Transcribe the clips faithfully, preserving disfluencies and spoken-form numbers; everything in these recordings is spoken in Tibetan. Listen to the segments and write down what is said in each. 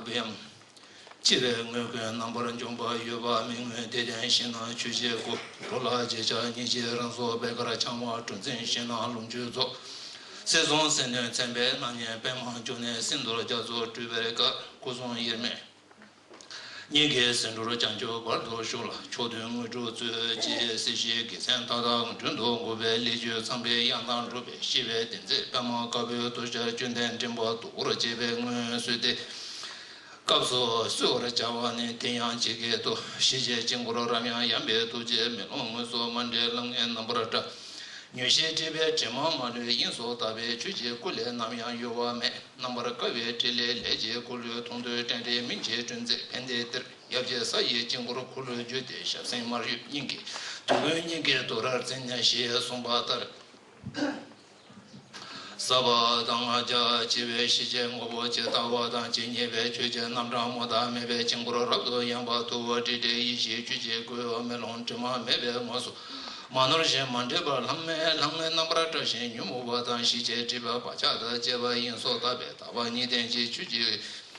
ཡང་། འཆི་བའི་དངོས་ཀུན་རྣམ་པར་འཇོམས་པ། ཡོད་པ་མི་མངོན་དེ་ལྡན་ཞིང་ན་ཆོས་ཀྱི་སྐུ། འགྲོ་ལ་རྗེས་ཆགས་སྙིང་རྗེ་རང་གཟུགས། པད་དཀར་འཆང་བ་གྲུ་འཛིན་ཞིང་ན་ལོངས་སྤྱོད་རྫོགས། སྲིད་གསུམ་སེམས་དོན་མཚན་དཔེའི་སྣང་བརྙན། པདྨ་འབྱུང་གནས་སིནྡྷུ་ར་རྒྱ་མཚོ་སྤྲུལ་པའི་སྐུ། སྐུ་གསུང་དབྱེར་མེད་སྙིང་གའི་ཟེའུ་འབྲུར། བྱང་ཆུབ་བར་དུ་ཞུགས་ལ་ཕྱོགས་དུས་དངོས་གྲུབ་སྩོལ་ཅིག་སྲིད་ཞིའི་དགེ་མཚན་མཐའ་དག་མགྲོན་དུ་གོ་བའི་ལས་རྒྱུ་ཚངས་པའི་གཡང་དང་འགྲོ་བའི་ཤེས་པའི་གདེང་ཚད། པདྨ་དཀར་པོའི་ཏོག་ཅན་བཅུད་ལྡན་སྤྲིན་པ་དུ་བར་བཅས་པའི་སྔོན་བསུས་ཏེ། སྐབས་སུ་གསོལ་བར་བྱ་བ་ནི། དེ་ཡང་ཇི་སྐད་དུ། ཞི་བྱེད་དཀྱིལ་འཁོར་རབ་ཡངས་ཡངས་པའི་ཐུགས་རྗེ་མེ་ལོང་དངོས་སུ་མ་འདྲེས་ལམ་ལྔའི་རྣམ་པར་བཀྲ། མྱུར་ཞི་སྒྲིབ་པའི་དྲི་མ་མ་ལུས་དབྱིངས་སུ་དག་པའི་ཆོས་ཀྱི་སྐུ་ལས་ནམ་ཡང་གཡོ་བ་མེད། རྣམ་པར་དཀར་བའི་ཕྲིན་ལས་ལས་ཀྱི་འཁོར་ལོའི་མཐོང་ཐོས་དྲན་རེག་མིག་འབྱེད་གྲོལ་མཛད་ཕན་བདེའི་གཏེར། ཡབ་རྗེ་ས་ཡི་དཀྱིལ་འཁོར་འཁོར་ལོས་སྒྱུར་ཏེ་ཞབས་སེན་མར་གཡོབ་སྙིང་གི་དུས་ཀུན་སྙིང་གའི་དུ་རར་འཛིན་ནས་ཞེས་གསུངས་པ་ལྟར། ཟབ་པ་དང་ལྔ་བརྒྱ་ཕྱེ་བའི་ཤེས་བྱའི་ངོ་བོ་ཇི་ལྟ་བ་དང་ཇི་སྙེད་པའི་ཆོས་ཀྱི་རྣམ་གྲངས་སྨོ་ལྟ་མེད་པའི་དཀྱིལ་འཁོར་རབ་ཏུ་ཡངས་པ་དུ་བ་ཏྲི་ཏྲའི་ཡེ་ཤེས་ཆོས་ཀྱི་སྐུ་མེ་ལོང་དྲི་མ་མེད་པའི་ངོས་སུ་མ་ནོར་ཞིང་མ་འདྲེས་པར་ལམ་མེ་ལམ་ལྔའི་རྣམ་པར་བཀྲ་ཞིང་ཉོན་མོངས་པ་དང་ཞི་བྱེད་སྒྲིབ་པ་བག་ཆགས་དང་བཅས་པ་དབྱིངས་སུ་དག་པའི་དག་པ་གཉིས་ལྡན་གྱི་ཆོས་ཀྱི་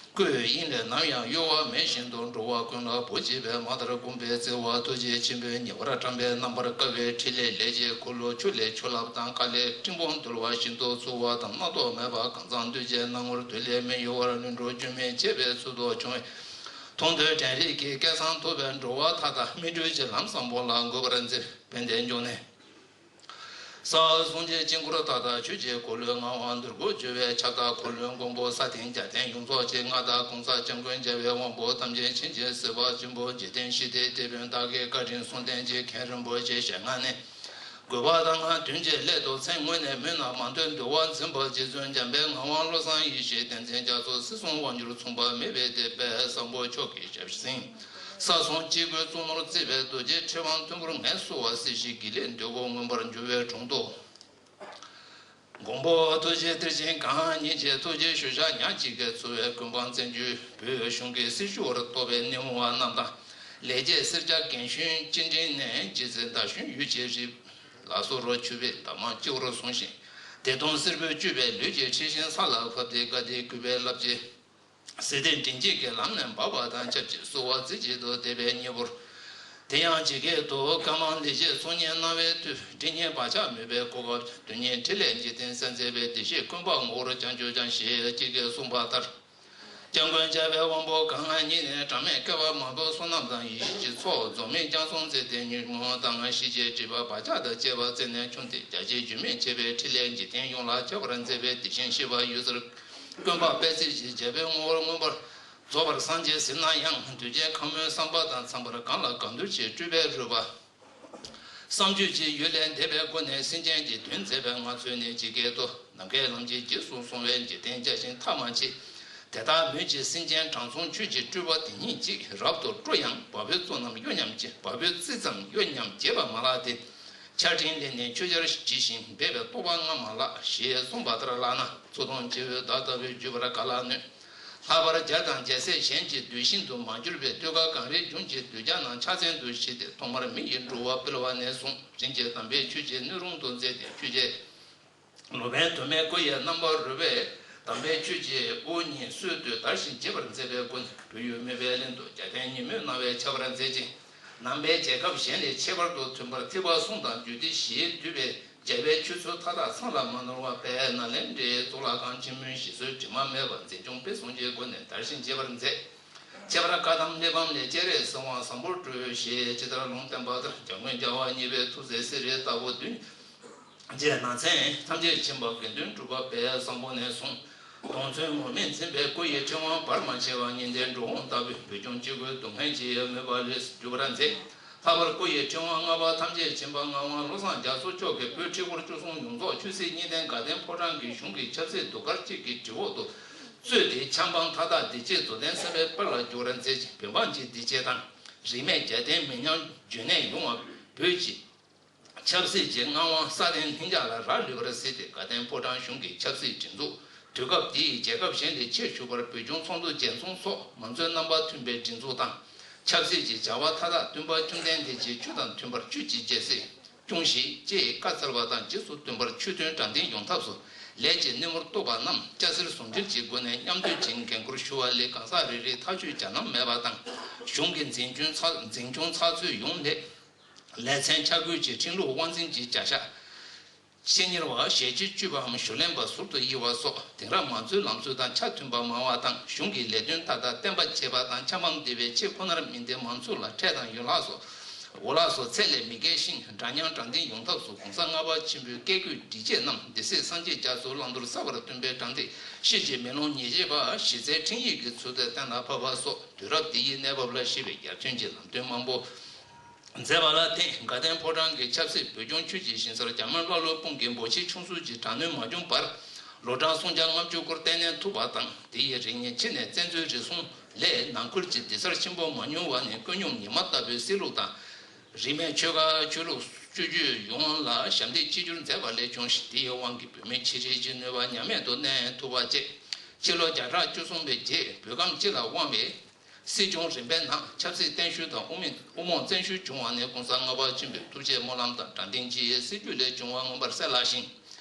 སྐུའི་དབྱིངས་ལས་ནམ་ཡང་གཡོ་བ་མེད་བཞིན་དུ་འགྲོ་བ་ཀུན་ལ་བོད་སྤྱི་པའི་མ་ལྟར་བསྒོམས་པའི་བརྩེ་བ་ཐུགས་རྗེ་ཆེན་པོས་ཉེ་བར་བཀྲམ་པའི་རྣམ་པར་དཀར་བའི་ཕྲིན་ལས་ལས་ཀྱི་འཁོར་ལོ་ཆུ་ལས་ཆུ་རླབས་དང་མཁའ་ལས་སྤྲིན་ཕུང་རྡོལ་བ་བཞིན་དུ་ཚུགས་པ་དང་སྣ་ཚོགས་མེད་པ་གང་ཟག་འདུས་བྱས་སྣང་ངོར་དུས་ལས་མི་གཡོ་བར་ལྷུན་གྲུབ་འགྱུར་མེད་འབྱེད་པའི་ཚུལ་དུ་བྱུང་བས། མཐོང་ཐོས་དྲན་རེག་གི་སྐལ་བཟང་ཐོབ་པའི་འགྲོ་བ་མཐའ་དག་སྨིན་གྲོལ་གྱི་ལམ་བཟང་པོ་ལ་འགོད་པར་མཛད། དཔལ་ལྡན་འབྱུང་གནས། ས་གསུམ་གྱི་དཀྱིལ་འཁོར་མཐའ་དག་ཆོས་ཀྱི་འཁོར་ལོའི་ངང་བ་འདུལ་དགོས་བརྗོད་པའི་ཁྱབ་བདག་འཁོར་ལོའི་མགོན་པོ་ས་སྟེང་རྒྱལ་བསྟན་ཡོངས་རྫོགས་ཀྱི་མངའ་བདག་གོང་ས་སྐྱབས་མགོན་རྒྱལ་བའི་དབང་པོ་ཐམས་ཅད་མཁྱེན་ཅིང་གཟིགས་པ་ཆེན་པོ་འཇིག་རྟེན་ཞི་བདེའི་དེད་དཔོན་བདག་གི་བཀའ་དྲིན་གསུང་རྟེན་གྱི་མཁན་རིན་པོ་ཆེ་ཞལ་སྔ་ནས། དགོས་པ་དང་དོན་གྱི་སླད་དུ་མཚན་སྔོན་ནས་སྨོས་ན་མ་ཐོས་འདུལ་བ་འཛིན་པ་རྗེ་བཙུན་འཇམ་དཔལ་ངག་དབང་བློ་བཟང་ཡེ་ཤེས་བསྟན་འཛིན་རྒྱ་མཚོ་སྲིད་གསུམ་དབང་སྒྱུར་མཚུངས་པ་མེད་པའི་དེད་དཔོན་བཟང་པོ་མཆོག་གི་ཞབས་སེན། ས་གསུམ་སྐྱེ་དགུའི་གཙུག་ནོར་བརྩེགས་པའི་རྡོ་རྗེ་ཕྲེང་བ་མཐོན་པོར་ངལ་གསོ་བ་སྲིད་ཞིའི་དགེ་ལེགས་འདོད་དགུ་མངོན་པར་འགྱུར་བའི་དྲུང་དུ། མགོན་པོ་ཐུགས་རྗེ་གཏེར་ཆེན་གང་ཉིད་ཀྱི་ཐུགས་རྗེའི་ཞུ་བཞག་ཉག་གཅིག་གིས་ཚུགས་པའི་ཀུན་སྤངས་བཙན་བྱོལ་བོད་གཞུང་གི་སྲིད་བྱུས་པར་གཏོགས་པའི་སྣེ་མོ་བ་རྣམས་དང་། ལས་བྱེད་སེར་སྐྱ་རྒན་གཞོན་སྤྱི་འབྲིང་ནས་སྤྱི་ཚེ་ཟླ་གཞོན་ཡུལ་གྱི་རིགས། ལ་སོགས་རོ་བཅུ་པའི་འདབ་མ་སྤྱི་བོར་བཟུང་ཞིང་། བདེ་སྟོང་སེར་པོས་བཅུས་པའི་ལུས་ཀྱི་འཁྲི་ཤིང་ས་ལ་ཕབ་སྟེ་དགའ་བདེའི་གུས་པས་བསླབ་བྱའི་ཟེར་ཏེ་མགྲིན་གཅིག་གི་ལམ་ནས་འབབ་པ་དང་ཆབས་ཅིག་གསོལ་བ་རྩེ་གཅིག་ཏུ་འདེབས་པའི་སྙིང་པོར། དེ་ཡང་ཇི་སྐད་དུ། བཀའ་མང་ལེགས་བྱས་ཚོགས་གཉིས་གནང་བའི་མཐུས། འབྲིང་གཉེན་བག་ཆགས་མོས་པའི་གོ་སྐབས། དོན་གཉིས་ཕྲིན་ལས་འཇིག་རྟེན་གསལ་མཛད་པའི། བདེ་གཤེགས་ཀུན་སྤངས་ངོ་བོར་བྱང་ཆུབ་ཀྱང་། ཞེས་ཅི་སྐད་གསུངས་པ་ལྟར། སྐྱབས་མགོན་རྒྱལ་བའི་དབང་པོ་གང་ཉིད་ནས་གྲངས་མེད་བསྐལ་པ་མང་པོའི་བསོད་ནམས་དང་ཡེ་ཤེས་ཀྱི་ཚོགས་རྫོགས་སྨིན་སྦྱང་བརྩོན་མཛད་དེ། ཉོན་མོངས་དང་ཞི་བྱེད་སྒྲིབ་པ་བག་ཆགས་དང་བཅས་པ་རྩད་ནས་ཕྱུང་སྟེ། རྒྱ་ཆེའི་རྒྱུན་མི་འཆད་པའི་ཕྲིན་ལས་འཇིག་རྟེན་ཡོངས་ལ་ཁྱབ་པར་མཛད་པའི་དེ་བཞིན་གཤེགས་པ་འོད་ཟེར་ཀུན་སྤངས་དཔལ་བརྩེགས་ཀྱི་རྒྱལ་པོའི་ངོ་བོར་མངོན་པར་རྫོགས་པར་སངས་རྒྱས་ཟིན་ན་ཡང་། གདུལ་བྱའི་ཁམས་མོས་བསམ་པ་དང་འཚམས་པར་གང་ལ་གང་འདུལ་གྱི་སྤྲུལ་པའི་རོལ་པ། བསམ་བརྗོད་ཀྱི་ཡུལ་ལས་འདས་པའི་སྒོ་ནས་སེམས་ཅན་གྱི་དོན་མཛད་པའི་ངང་ཚུལ་ནི་ཇི་སྐད་དུ། ནམ་མཁའི་ལམ་གྱི་རྗེས་སུ་སོང་བའི་འཇིག་རྟེན་བརྒྱ་བྱིན་ཐ་མ་མཆིས། དེ་ལྟར་མོད་ཀྱི་སེམས་ཅན་དྲང་སྲོང་ཆོས་ཀྱི་སྤྲུལ་པ་དེ་ཉིད་ཅིག་རབ་ཏུ་སྤྲོ་ཡང་བ་སྤུའི་རྩི་རྣམས་གཡོ་སྙམ་བགྱིད། བ་སྤུའི་རྩི་ཙམ་གཡོ་སྙམ་བགྱིད་པ་མ་ལགས་ཏེ། ཆར་སྤྲིན་ལས་ནི་ཆུ་སྦྱར་བགྱིས་ཤིང་འབེབས་པའི་རྟོག་པ་ལྔ་མ་ལགས། ཞེས་གསུངས་པ་ལྟར་ལགས་ན། མཚོ་དང་བྱེ་བའི་མདའ་ལྟ་བུའི་བརྒྱུད་པར་ག་ལ་ནུས། ལྷག་པར་རྒྱ་དང་རྒྱལ་སྲས་གཞན་གྱི་གདུལ་ཞིང་དུ་མ་གྱུར་པའི་སྟོད་ཁ་གངས་རིའི་ལྗོངས་ཀྱི་གདུལ་བྱ་རྣམས་ཕྱག་མཚན་དུ་བཞེས་ཏེ་ཐོག་མར་མི་ཡི་འགྲོ་བ་སྤེལ་བ་ནས་བཟུང་རིམ་གྱིས་དམ་པའི་ཆོས་ཀྱི་སྣོད་རུང་དུ་མཛད་དེ་ཆོས་རྗེ་ལོ་པཎ་དུ་མའི་སྐུ་ཡི་རྣམ་པར་རོལ་པས་དམ་པའི་ཆོས་ཀྱི་དབུ་བརྙེས་སྲོལ་དུ་དར་ཞིང་རྒྱས་པར་མཛད་པའི་སྒོ་ནས་བོད་ཡུལ་མོན་པའི་གླིང་དུ་རྒྱལ་བསྟན་ཉིན་མོའི་སྣང་བས་ཁྱབ་པར་མཛད་ཅིང་། ནང་པའི་རྒྱལ་ཁབ་གཞན་ལས་ཁྱད་པར་དུ་ཐོན་པར་ཐེག་པ་གསུམ་དང་རྒྱུད་སྡེ་བཞིས་བསྡུས་པའི་རྒྱལ་བའི་ཆོས་ཚུལ་མཐའ་དག་ཚང་ལ་མ་ནོར་བ་དཔལ་ནཱ་ལེནྡྲའི་གཙུག་ལག་ཁང་ཆེན་མོའི་བཞེད་སྲོལ་དྲི་མ་མེད་པ་འཛིན་སྐྱོང་སྤེལ་གསུམ་གྱི་སྒོ་ནས་དར་ཞིང་རྒྱས་པར་མཛད། ཁྱད་པར་བཀའ་གདམས་གླེགས་བམ་ལས་སྤྱན་རས་གཟིགས་དབང་བཟང་པོར་སྤྲུལ་ཞེས་ཇི་ལྟར་ལུང་བསྟན་པ་ལྟར་འཇམ་མགོན་རྒྱལ་བ་གཉིས་པའི་ཐུགས་སྲས་སེ་ར་ལྟ་བུ་གདུལ་བྱའི་ནང་ཚན་ཐམས་ཅད་མཁྱེན་པ་དགེ་འདུན་གྲུབ་པ་དཔལ་བཟང་པོ་ནས་བཟུང་། སྟོང་མཚོན་ངུར་སྨྲིག་འཛིན་པའི་སྐུ་ཡི་ཕྲེང་བ་བར་མ་ཆད་པ་གཉན་ལྡན་འབྲི་གུང་ལྟ་བུའི་བོད་ལྗོངས་སྐྱེ་དགུའི་སྡུག་བསྔལ་གྱི་མོས་པ་ལས་སུ་བསྒྱུར་བར་མཛད། ལྷག་པར་སྐུ་ཡི་ཕྲེང་བ་ལྔ་པ་ཐམས་ཅད་མཁྱེན་པ་ངག་དབང་བློ་བཟང་རྒྱ་མཚོ་མཆོག་གིས་བོད་ཁྲི་སྐོར་བཅུ་གསུམ་ཡོངས་རྫོགས་ཆོས་སྲིད་གཉིས་ལྡན་དགའ་ལྡན་ཕོ་བྲང་གི་གཞུང་གི་ཆབ་སྲིད་ཟློས་གར་གཅིག་གི་དྲིལ་བུ་དུ་གཙོས་ཏེ་ཆབ་འབངས་མཐའ་དག་བདེ་སྐྱིད་རྫོགས་ལྡན་གསུམ་པའི་དཔལ་ལ་འགྱུར་བར་མཛད་ཅིང་བོད་འབངས་ཀྱི་བདེ་སྐྱིད་དང་རིས་མེད་རྒྱལ་བསྟན་མི་ཉམས་རྒྱུན་གནས་ཡོང་བར་བོད་ཀྱི་ཆབ་སྲིད་ཀྱི་མངའ་དབང་ས་སྟེང་ལྷིང་འཇགས་ལ་རག་ལུས་པར་གཟིགས་ཏེ་དགའ་ལྡན་ཕོ་བྲང་གཞུང་གི་ཆབ་སྲིད་སྒྲིག་འཛུགས། དུས་སྐབས་འདིའི་རྒྱལ་ཁབ་གཞན་ལས་ཆེས་ཕྱུག་པར་བོད་ལྗོངས་ཚོགས་འདུ་རྒྱལ་ཚོགས་སོགས་མང་གཙོའི་རྣམ་པ་མཐུན་པའི་སྒྲིག་འཛུགས་དང་། ཆབ་སྲིད་ཀྱི་བྱ་བ་མཐའ་དག་སྟོན་པ་བཅོམ་ལྡན་འདས་ཀྱི་ཆོས་དང་མཐུན་པར་ཆོས་ཀྱི་རྒྱལ་སྲིད་སྐྱོང་ཞིག་ཅེས་བཀའ་སྩལ་བ་དང་རྗེས་སུ་མཐུན་པར་ཆོས་དོན་དྲང་བདེན་ཡོང་ཐབས་སུ་ ལས་ཀྱི་སྣེ་མོར་གཏོགས་པ་རྣམས་སྐྱ་སེར་ཟུང་འབྲེལ་གྱི་སྒོ་ནས་མཉམ་སྡོད་ཀྱིས་འགན་འཁུར་ཞུ་བ་ལས་གང་ཟག་རེ་རེའི་ཐག་གཅོད་བྱ་ལམ་མེད་པ་དང་། གཞུང་གི་འཛིན་སྐྱོང་ཚགས་འཛིན་སྐྱོང་ཚགས་ཚུད་ཡོང་སླད། ལས་ཚན་ཆ་བགོས་ཀྱིས་ཁྲིམས་ལུགས་དབང་འཛིན་གྱི་བྱ་གཞག་ཆེད་གཉེར་བ་ཞལ་གྱིས་བཅུས་པའམ་ཞུ་ལེན་པ་ཟུར་དུ་དབྱེ་བ་སོགས་དེང་རབས་མང་གཙོའི་ལམ་སྲོལ་དང་ཆ་མཐུན་པ་མང་བ་དང་། གཞུང་གི་ལས་དོན་མཐའ་དག་བརྟན་པ་བྱེད་པ་དང་། ཆབས་འབངས་སྡེ་བའི་ཆེད་ཁོ་ནར་མིན་ཏེ། མང་ཚོགས་ལ་ཁྲལ་དང་ཡུ་ལྷག་སོགས་འུ་ལག་སོགས་ཚད་ལས་མི་བརྒལ་ཞིང་། འདྲ་མཉམ་དྲང་བདེན་ཡོང་ཐབས་སུ་གོང་ས་ལྔ་པ་ཆེན་པོའི་བཀས་བཀོད་སྒྲིག་ཆས་རྣམས་སྡེ་སྲིད་སངས་རྒྱས་རྒྱ་མཚོའི་བླང་དོར་གསལ་བར་སྟོན་པའི་དྲང་ཐད་ཕྱིས་ཀྱི་མེ་ལོང་ཉེས་བྱས་པ་གཞི་རྩའི་ཁྲིམས་ཡིག་གི་ཚུལ་དུ་གཏན་ལ་ཕབ་པ་སོགས། དུས་རབས་འདི་ཡི་གནས་བབ་ལ་གཞིགས་པའི་ཡར་ཐོན་གྱི་ལམ་སྟོན་མང་པོ་མཛད་པ་ལ་བརྟེན། དགའ་ལྡན་ཕོ་བྲང་གི་ཆབ་སྲིད་བོད་ལྗོངས་ཆོས་ཀྱི་ཞིང་སར་རྒྱ་དམར་ཀླ་ཀློ་དཔུང་གིས་འབོ་ཆེ་ཆུང་གསུམ་གྱི་དྲག་གནོན་མ་བྱུང་བར་ལོ་གྲངས་སུམ་བརྒྱ་ལྔ་བཅུ་སྐོར་བརྟན་གནས་ཐུབ་པ་དང་། དེ་ཡི་རིང་ནས་ཕྱི་ནས་བཙན་འཛུལ་རེ་ཟུང་ལས་ནང་ཁུལ་གྱི་བདེ་རྩར་ཆེན་པོ་མ་མྱོང་བ་ནས། ཀུན་སྙོམས་ཉི་མ་ལྟ་བུའི་སྲིད་ལུགས་དང་། རིས་མེད་ཆོལ་ཁ་ཆོས་ལུགས་སྤྱོད་བརྒྱུད་ཡོངས་ལ་ཞབས་འདེགས་ཆེ་བསྒྱུར་མཛད་པ་ལས་བྱུང་ཞིང་། དེའི་དབང་གིས་བོད་མི་ཆེ་གྲས་ཀྱི་ནུས་པ་ཉམས་མེད་དུ་གནས་ཐུབ་པ་བཅས། ཕྱི་ལོ་བརྒྱ་ཕྲག་བཅུ་གསུམ་པའི་རྗེས་བོད་ཁམས་སྤྱི་ལ་དབང་བའི་སྲིད་སྐྱོང་རིམ་པའི་ནང་ཆབ་སྲིད་བརྟན་བཞུགས་དང་དབུ་མེད་དབུ་རྨོངས་བཙན་བྱོལ་བྱུང་བ་ནས། གོང་ས་ལྔ་པ་ཆེན་པོའི་ཐུགས་བསྐྱེད་སྨོན་ལམ་དང་དྲང་བདེན་སྤྱི་ཡི་སྲིད་བྱུས་ལས་བྱུང་བ་མངོན་པར་གསལ་ལ་ཞིང་།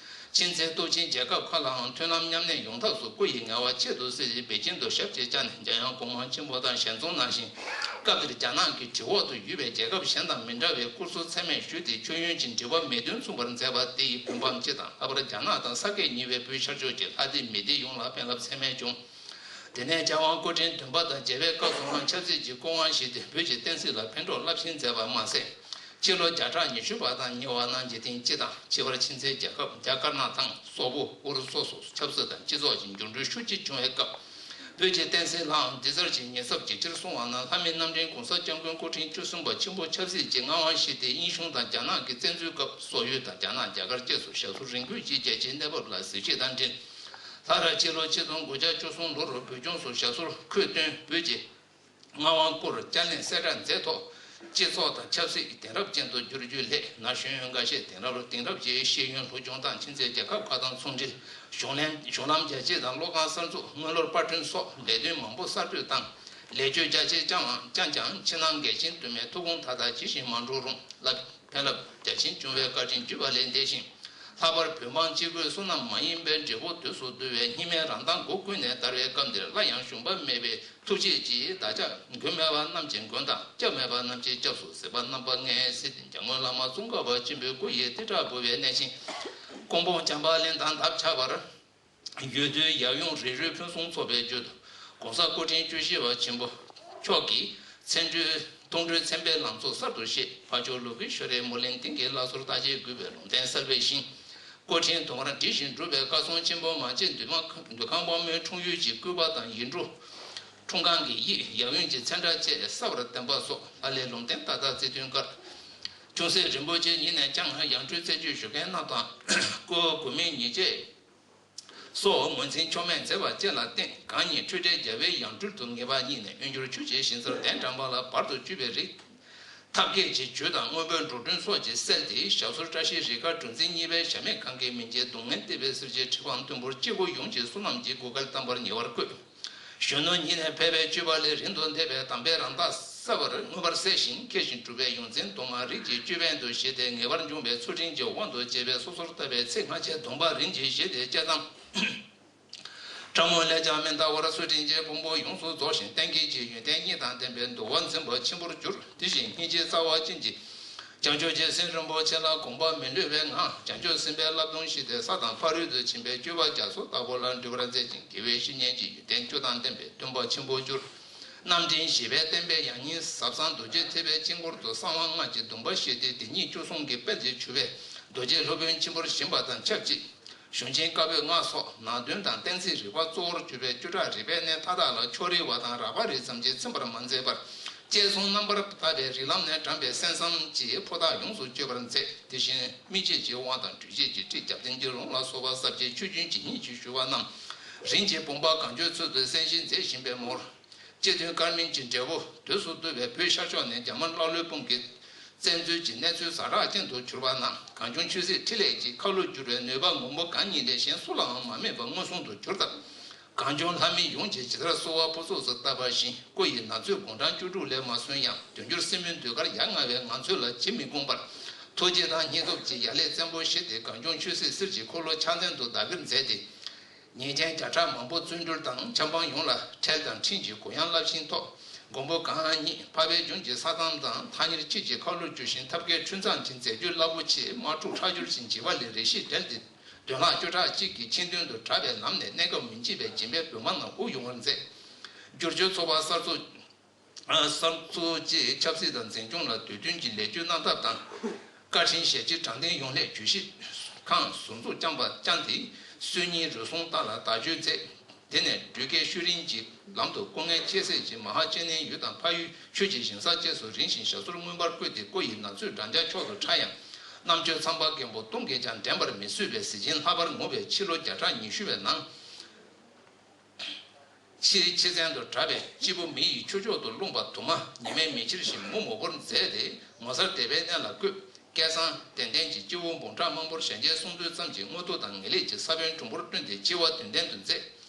ཆེས་མཛད་སྟོབས་ཆེན་རྒྱལ་ཁབ་ཁག་ལའང་མཐུན་ལམ་མཉམ་གནས་ཡོང་ཐབས་སུ་སྐུ་ཡི་ངལ་བ་ཆེད་དུ་བསྲེ་ཞིང་། བེ་ཅིང་དུ་ཞབས་ཀྱིས་བཅགས་ནས་འཇམ་དབྱངས་གོང་མ་ཆེན་པོ་དང་ཞལ་འཛོམས་གནང་ཞིང་། སྐབས་དེར་རྒྱ་ནག་གི་དྲི་འོག་ཏུ་ཡོད་པའི་རྒྱལ་ཁབ་གཞན་དང་མི་འདྲ་བའི་སྐུ་གཟུགས་ཚད་མེད་ཞུས་ཏེ། མཆོད་ཡོན་གྱི་འབྲེལ་བ་མེད་དོན་མཚུངས་པར་མཛད་པ་དེ་ཡི་ཕུགས་འབངས་སྤྱི་དང་། ལྷག་པར་རྒྱ་ནག་དང་ས་དགེ་གཉིས་པའི་བོད་ཤར་ཕྱོགས་ཀྱི་ལྷ་སྡེ་མི་སྡེ་ཡོངས་ལ་ཕན་རླབས་ཚད་མེད་བྱུང་། དེ་ནས་ལྕགས་དབང་སྐུ་ཕྲེང་བདུན་པ་དང་བརྒྱད་པའི་སྐབས་སུའང་ཆབ་སྲིད་ཀྱི་སྐུ་དབང་བཞེས་ཏེ། བོད་ཀྱི་བསྟན་སྲིད་ལ་ཕན་གྲོགས་རླབས་ཆེན་མཛད་པ་མ་ཟད། ཕྱི་ལོ་བརྒྱ་ཕྲག་ཉི་ཤུ་པ་དང་ཉེ་བ་ན་འཇིག་རྟེན་སྤྱི་དང་། ཕྱི་བར་ཕྱི་མཚན་རྒྱལ་ཁབ་རྒྱ་དཀར་ནག་དང་སོག་པོ་ཨུ་རུ་སུ་སོགས་སུ་ཆབ་སྲིད་དང་སྤྱི་ཚོགས་ཀྱི་འགྱུར་འགྲོས་ཤུགས་ཆེ་བྱུང་བའི་སྐབས། བོད་ཀྱི་བསྟན་སྲིད་ལའང་འདི་ཚར་གྱི་ཉེན་ཚབས་ཇེ་ཆེར་སོང་བ་ན། ལྷ་མི་རྣམ་འདྲེན་གོང་ས་སྐྱབས་མགོན་སྐུ་ཕྲེང་བཅུ་གསུམ་པ་ཆེན་པོ་ཆབ་སྲིད་ཀྱི་མངའ་དབང་བཞེས་ཏེ། དབྱིན་གཞུང་དང་རྒྱ་ནག་གི་བཙན་འཛུལ་སྐབས་སོག་ཡུལ་དང་རྒྱ་ནག་རྒྱ་གར་བཅས་སུ་ཞབས་སོར་རིང་པོས་ཅིག་རྒྱལ་སྤྱིའི་གནས་བབ་ལ་གཟིགས་ཕྱིས་དང་འབྲེལ། སླར་ཕྱི་ལོ་ཆིག་སྟོང་དགུ་བརྒྱ་བཅུ་གསུམ་ལོར་བོད་ལྗོངས་སུ་ཞབས་སོར་ཁོས་བཏོན། བོད་ཀྱི་མངའ་དབང་སྐོར་བསྐྱར་ལེན་གསལ་བསྒྲགས་མཛད་ཐོག་སྤྱི་ཚོགས་དང་ཆབ་སྲིད་དེང་རབས་ཅན་དུ་བསྒྱུར་རྒྱུའི་སླད། ན་གཞོན་འགའ་ཤས་དེང་རབས་དེང་རབས་ཀྱི་ཤེས་ཡོན་སློབ་སྦྱོང་དང་། ཕྱི་མཛེས་རྒྱལ་ཁབ་ཁག་དང་ཚོང་འབྲེལ། གཞུང་ལམ་གཞུང་ལམ་རྒྱ་སྐྱེད་དང་གློག་ཁང་གསར་འཛུགས། དངུལ་ལོར་པར་སྐྲུན་སོགས་ལས་དོན་མང་པོ་གསར་གཏོད་དང་། ལེགས་བཅོས་རྒྱ་ཆེ་བསྐྱངས་བསྐྱངས་ཀྱང་། ཕྱི་ནང་འགལ་རྐྱེན་དུ་མའི་ཐུགས་དགོངས་མཐའ་དག་ཇི་བཞིན་མ་འགྲུབ་རུང་། ལ་ཕན་རླབས་རྒྱ་ཆེན་བྱུང་བའི་བཀའ་དྲིན་བརྗོད་པ་ལས་འདས་ཤིང་། ལྷག་པར་བོད་འབངས་སྤྱི་སྒོས་བསོད་ནམས་མ་ཡིན་པའི་འབྲས་བུ་དུས་སུ་བསྡུ་བའི་སྙིགས་མའི་རང་མདངས་སྒོ་ཀུན་ནས་དར་བའི་སྐབས་འདིར། སླར་ཡང་ཞུམ་པ་མེད་པའི་ཐུགས་རྗེ་ཀྱིས། བདག་ཅག་མགོན་མེད་པ་རྣམས་ཀྱི་མགོན་དང་། སྐྱབས་མེད་པ་རྣམས་ཀྱི་སྐྱབས་སུ་གཟིགས་པ་རྣམ་པ་ལྔའི་སྲས་དེ་འཇམ་མགོན་བླ་མ་ཙོང་ཁ་པ་ཆེན་པོའི་སྐུ་ཡི་ཏི་སྒྲ་འབུལ་བའི་གནས་ཆེན་ཀོང་པོ་བྱམས་པ་གླིང་དང་འདབས་ཆགས་པར། ཡུལ་དུས་ཡབ་ཡུམ་རིགས་རུས་ཕུན་སུམ་ཚོགས་པའི་རྒྱུད་དུ། གོང་ས་སྐུ་ཕྲེང་བཅུ་བཞི་པ་ཆེན་པོ་མཆོག་གིས་མཚན་འགྲོའི་གཏོང་གྲོལ་མཚན་པའི་ལམ་སྲོལ་གསར་དུ་བཤད། ཕ་ཇོ་ལུ་གུ་ཤོ་རའི་མུ་ལེན་སྟེང་གི་བླ་ཟུར་རྟག་ཆད་རྒུད་པའི་ལུང་བསྟན་གསལ་བའི་ཞིང་། སྐུ་ཕྲེང་དུ་མར་བྲིས་ཤིང་བསྒྲུབས་པའི་བཀའ་སྲུང་ཆེན་པོ་མ་གཅིག་འདུས་མ་འདུས་ཁང་དཔང་མོའི་འཁྲུངས་ཡུལ་གྱི་སྐུད་པ་དང་ཡིག་འབྲུ། འཁྲུངས་ཁང་གི་དབྱིབས། ཡབ་ཡུམ་གྱི་མཚན་སྒྲ་བཅས་གསལ་བར་བསྟན་པ་སོགས། ལྷ་ལས་ལུང་བསྟན་ཏག་ཏག་བརྩི་དོན་དཀར། ཅུང་ཟད་རིན་པོ་ཆེ་ཉིད་ནས་ཀྱང་ཡང་སྤྲུལ་རྩད་གཅོད་ཞུ་མཁན་རྣམས་དང་། སྐུ་དགུ་མིང་ཉིད་ཅེས་སོགས་ངོས་འཛིན་ཆོག་མེད་མཛད་པ་བཅས་ལ་བརྟེན། གང་ཉིད་འཁྲུལ་བྲལ་རྒྱལ་བའི་ཡང་སྤྲུལ་དུ་ངེས་པ་ཉིད་ནས་དབོན་སྒྱུར་ཆོས་ཀྱི་ཞིང་སར་གདན་དྲངས་པ་ལ་བར་དུ་གཅོད་པའི་རིགས། ཐབས་མཁས་ཀྱི་ཇུས་དང་མངོན་པའི་འགྲོ་གྲོན་སོགས་ཀྱིས་བསལ་ཏེ། ཞབས་སོར་བཀྲ་ཤིས་རིག་དཀར་གྲུ་འཛིན་གཉིས་པའི་ཞབས་མེད་གང་གི་མི་འཇིགས་སྡུག་བསྔལ་གཏད་པའི་གསེར་གྱི་ཁྲི་འཕང་མཐོན་པོར་སྐྱེ་དགུ་ཡོངས་ཀྱི་བསོད་ནམས་ཀྱི་གོ་སྐལ་དམ་པར་ཉེ་བར་བཀོད། གཞོན་ནུ་ཉིད་ནས་ཕལ་པའི་སྤྱོད་པ་ལས་རིང་དུ་འདས་པའི་དམ་པའི་རང་རྟགས་གསལ་བར་མངོན་པར་གསལ་ཞིང་། མཁས་ཤིང་གྲུབ་པའི་ཡོངས་འཛིན་གདོང་དམར་རིགས་ཀྱི་ཅོད་པན་དུ་བཞེས་ཏེ། ངེས་པར་འབྱུང་བའི་ཚུལ་ཁྲིམས་ཀྱི་དབང་དུ་བྱས་པའི་སོ་སོར་ལྟ་བའི་ཚེ་སྔ་ཕྱིའི་སྡོམ་པ་རིམ་གྱིས་བཞེས་ཏེ། བཅས་ཙམ། ཕྲ་མོ་ལས་ཀྱང་མི་འདའ་བར་སུ་དྲིན་ཅན་ཕུང་པོ་ཡོངས་སུ་རྫོགས་ཤིང་། གཏན་འཁེལ་གྱི་ཡོན་ཏན་གཉིས་དང་ལྡན་པའི་འདུལ་བ་འཛིན་པ་ཆེན་པོར་གྱུར། དེ་བཞིན་སྙིང་རྗེའི་རྩ་བ་ཅན་གྱི་བྱང་ཆུབ་རྗེ་སེམས་རིན་པོ་ཆེ་ལ་དགོངས་པ་མི་བསླུ་བའི་ངང་། བྱང་ཆུབ་སེམས་དཔའི་བསླབ་སྟོན་བཞེས་ཏེ། ས་དང་ཕ་རོལ་ཏུ་ཕྱིན་པའི་སྤྱོད་པ་རྒྱ་མཚོ་ལྟ་བུ་ལ་འགྲུབ་པར་མཛད་ཅིང་། དགེ་བའི་བཤེས་གཉེན་གྱི་ཡོན་ཏན་བཅུ་དང་ལྡན་པའི་སྟོན་པ་ཆེན་པོར་གྱུར། རྣམ་འདྲེན་བཞི་པའི་བསྟན་པའི་ཡང་སྙིང་ཟབ་གསང་རྡོ་རྗེ་ཐེག་པའི་དཀྱིལ་འཁོར་དུ་གསང་བ་སྔགས་ཀྱི་སྡོམ་པ་བཞེས་ཏེ། དེ་ཉིད་བཅུ་གསུམ་གྱི་དཔལ་གྱིས་གྲུབ་པའི་རྡོ་རྗེ་སློབ་དཔོན་ཆེན་པོར་བཞེངས་པ་དང་ཆབས་ཅིག་གཞུང་ཆེན་བཀའ་པོད་ལྔ་སོགས་ནང་དོན་དང་གཏན་ཚིགས་རིག་པ་གཙོ་བོར་གྱུར་པའི་བཅུ་ཕྲག་རིག་པའི་གནས་མཐའ་དག་ལ་ཕྱོགས་རིས་པ་དང་རགས་པ་རེ་ཙམ་གྱིས་ཚིམ་པར་མ་མཛད་པར། དཔྱད་གསུམ་རྣམ་པར་དག་པའི་རིགས་ལམ་ནས་དྲངས་པའི་གསན་བསམ་གྱི་ཕོ་རྟགས་ཡོངས་སུ་གཅོད་པར་མཛད། དེ་བཞིན་སྨིན་བྱེད་ཀྱི་དབང་དང་སྤྲོས་བྱེད་ཀྱི་ཁྲིད། རྒྱབ་རྟེན་གྱི་ལུང་ལ་སོགས་པ་ཟབ་རྒྱས་ཆོས་བརྒྱུད་ཇི་སྙེད་ཅིག་ཞུ་བ་རྣམས་རིམ་གྱིས་བུམ་པ་གང་བྱོའི་ཚུལ་དུ་གསན་བཞེས་མཛད་བཞིན་པའི་མུར། སྤྱི་དོན་དཀར་མིན་གྱི་འབྲས་བུ་དུས་སུ་བསྡུ་བའི་བོད་ཤར་ཕྱོགས་ནས་རྒྱ་དམར་ཀླ་ཀློའི་དཔུང་གིས་བཙན་འཛུལ་གྱི་གནས་ཚུལ་ཛ་དྲག་ཅན་དུ་གྱུར་པ་རྣམས། གངས་ལྗོངས་ཆོས་སྲིད་འཕྲིན་ལས་ཀྱི་ཁ་ལོ་བསྒྱུར་བའི་ནུས་པ་ངོ་མ་གང་ཉིད་ལས་གཞན་སུ་ལའང་མ་དམིགས་པ་མངོན་སུམ་དུ་གྱུར་སྟབས། གངས་ལྗོངས་ལྷ་མི་ཡོངས་ཀྱིས་ཇི་ལྟར་གསོལ་བ་ཕུར་ཚུགས་སུ་བཏབ་པ་བཞིན། སྐུ་ཡི་ན་ཚོད་དགུང་གྲངས་བཅུ་དྲུག་ལས་མ་སོན་ཡང་། དུས་འགྱུར་སྲིན་མོའི་ཟློས་གར་ཡ་ང་བའི་ངང་ཚུལ་ལ་ཇི་མི་དགོངས་པར། ཐུགས་རྗེ་དང་སྙིང་སྟོབས་ཀྱི་ཡ་ལན་བཙན་པོ་བཞེས་ཏེ་གངས་ལྗོངས་ཆོས་སྲིད་གསེར་གྱི་འཁོར་ལོ་ཕྱག་མཚན་དུ་བདག་གིར་མཛད་དེ། ཉེས་ཅན་བརྒྱ་ཕྲག་མང་པོ་བཙོན་གྲོལ་དང་། ཆབ་འབངས་ཡོངས་ལ་ཁྲལ་དང་ཁྲིམས་ཀྱི་གུ་ཡངས་རླབས་ཆེན་ཐོབ། མགོན་པོ་གང་ཉིད་འཕགས་པའི་ལྗོངས་ཀྱི་ས་མཚམས་དང་ཐག་ཉེར་གཅིག་གི་ཁ་ལོ་བསྒྱུར་ཞིང་ཐབས་མཁས་འཕྲུལ་གཙང་གི་མཛད་སྤྱོད་རླབས་པོ་ཆེས་དམག་འཁྲུག་ཁྲག་སྦྱོར་གྱི་འཇིགས་པ་ལས་རེ་ཞིག་བསྒྲལ་ཏེ། གདོན་ལྷ་བཅུ་ཕྲག་གཅིག་གི་ཁྱིམ་དོན་དུ་གྲགས་པའི་ལམ་ནས་གནས་སྐབས་མི་འཇིག་པའི་སྦྱིན་པའི་བོད་དམག་རྣམས་དབུགས་དབྱུང་བར་མཛད། བསྒྱུར་བཅོས་ཚོགས་པ་གསར་འཛུགས། གསར་འཛུགས་ཀྱིས་ཆབ་སྲིད་དང་འཛིན་སྐྱོང་ལ་དུས་མཐུན་གྱི་ལས་ཆོད་གནང་ཐབས་དང་། བཀའ་དྲིན་ཞལ་གྱི་དྲང་བདེན་ཡོང་སླད་བརྗོད་གཞི་ཁང་ཟུར་འཛུགས་བསྐྱངས་པ་བསྐྱངས་ཏེ། སྲོལ་རྙིང་རུལ་སུངས་དག་ལ་བརྡར་གཅོད་མཛད། དེ་ནས་འགྲུལ་སྐྱེལ་ཤུལ་རིང་གི་ལམ་དུ་སྐུ་ངལ་ཆེ་སེ་ཅིག་མ་ཧཱ་སྤྱན་ནིའི་ཡུལ་དང་ཕ་ཡུལ་ཆོས་ཀྱི་ཞིང་ས་བཅས་སུ་རིམ་བཞིན་ཞབས་སོར་མངོན་པར་བཀོད་དེ། སྐུ་ཡི་ན་ཚོད་འགྲམ་ལྕག་མཆོག་ཏུ་ཕྲ་ཡང་། རྣམ་དཔྱོད་ཚངས་པ་མགོན་པོ་སྟོང་གིས་ཀྱང་འགྲན་པར་མི་བཟོད་པའི་གཟི་བྱིན་ལྷག་པར་ངུ་བའི་ཕྱི་ལོ་བརྒྱ་ཕྲག་ཉི་ཤུ་བའི་ནང་། ཕྱིའི་ཕྱི་མཚན་དུ་གྲགས་པའི་སྐྱེས་བུ་མི་ཡི་ཁྱུ་མཆོག་ཏུ་ལྷུང་པ་དུ་མ་ཉི་མའི་མེ་ཁྱེར་བཞིན་མུ་མོ་བོར་མཛད་དེ། ངོ་མཚར་དད་པའི་གནས་ལ་བཀོད། སྐལ་བཟང་དད་ལྡན་གྱི་སྐྱེ་བོ་འབུམ་ཕྲག་མང་པོར་གཞལ་བྱའི་གསུང་ཐོས་ཙམ་གྱིས་མངོན་མཐོ་དང་ངེས་ལེགས་ཀྱི་ས་བོན་གྲུང་པོར་བསྐྲུན་ཏེ་སྐྱེ་བ་དོན་ལྡན་དུ་མཛད།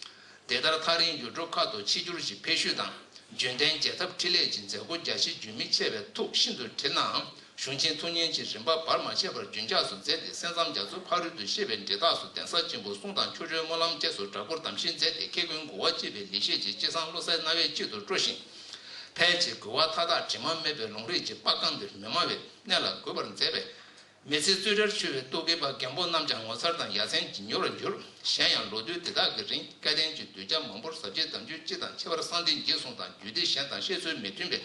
དེ་ལྟར་ཐག་རིང་ཡུལ་གྲུ་ཁག་ཏུ་ཆིབས་བསྒྱུར་གྱིས་ཕེབས་བཞུད་དང་། རྒྱུན་ལྡན་རྒྱལ་ཐབས་འཕྲིན་ལས་ཀྱི་མཛད་སྒོ་རྒྱ་ཆེ་རྒྱུན་མི་ཆད་པའི་ཐུགས་ཤིན་ཏུ་དྲན་ནའང་། གཞུང་ཆེན་ཐུགས་མཉེས་ཀྱི་རིམ་པ་བར་མ་ཆད་པར་རྒྱུན་འཇགས་སུ་མཛད་དེ། གསན་བསམ་རྒྱ་མཚོའི་ཕ་རོལ་ཏུ་བཤད་པའི་འབྲས་རྟགས་སུ་གདན་ས་ཆེན་པོ་གསུང་དང་ཆོས་སྤྱོད་སྨོན་ལམ་བཅས་སུ་གྲྭ་སྐོར་དམ་ཞིང་མཛད་དེ། མཁས་ཀུན་མགུ་བ་གཅིག་པའི་ལེགས་བཤད་ཀྱི་སྤྱི་བསང་བློ་གསལ་རྣ་བའི་དཀྱིལ་དུ་སྤྲོ་ཞིང་། ཕལ་ཆེར་རྒོལ་བ་མཐའ་དག་དྲི་མ་མེད་པའི་ལུང་རིགས་ཀྱི་པར་གང་འདིར་མི་སྨྲ་བའི་གནས་ལ་འགོད་པར་མཛད་པས། མི་ཚེ་རྩོད་བྲལ་འཆོལ་བའི་རྟོག་གེ་པ་རྒན་པོ་རྣམས་ཀྱང་ངོ་མཚར་དང་ཡ་མཚན་གྱིས་མྱུར་བར་གྱུར། གཞན་ཡང་ལོ་དུས་དེ་དག་གི་རིང་སྐལ་ལྡན་གྱི་གདུལ་བྱ་མང་པོར་ཟབ་རྒྱས་དམ་ཆོས་སྤྱི་དང་ཁྱད་པར་གསང་བདེ་འགྱེད་སྲུང་དང་རྒྱུད་སྡེ་གཞན་དང་བཤད་སྲོལ་མི་མཐུན་པའི་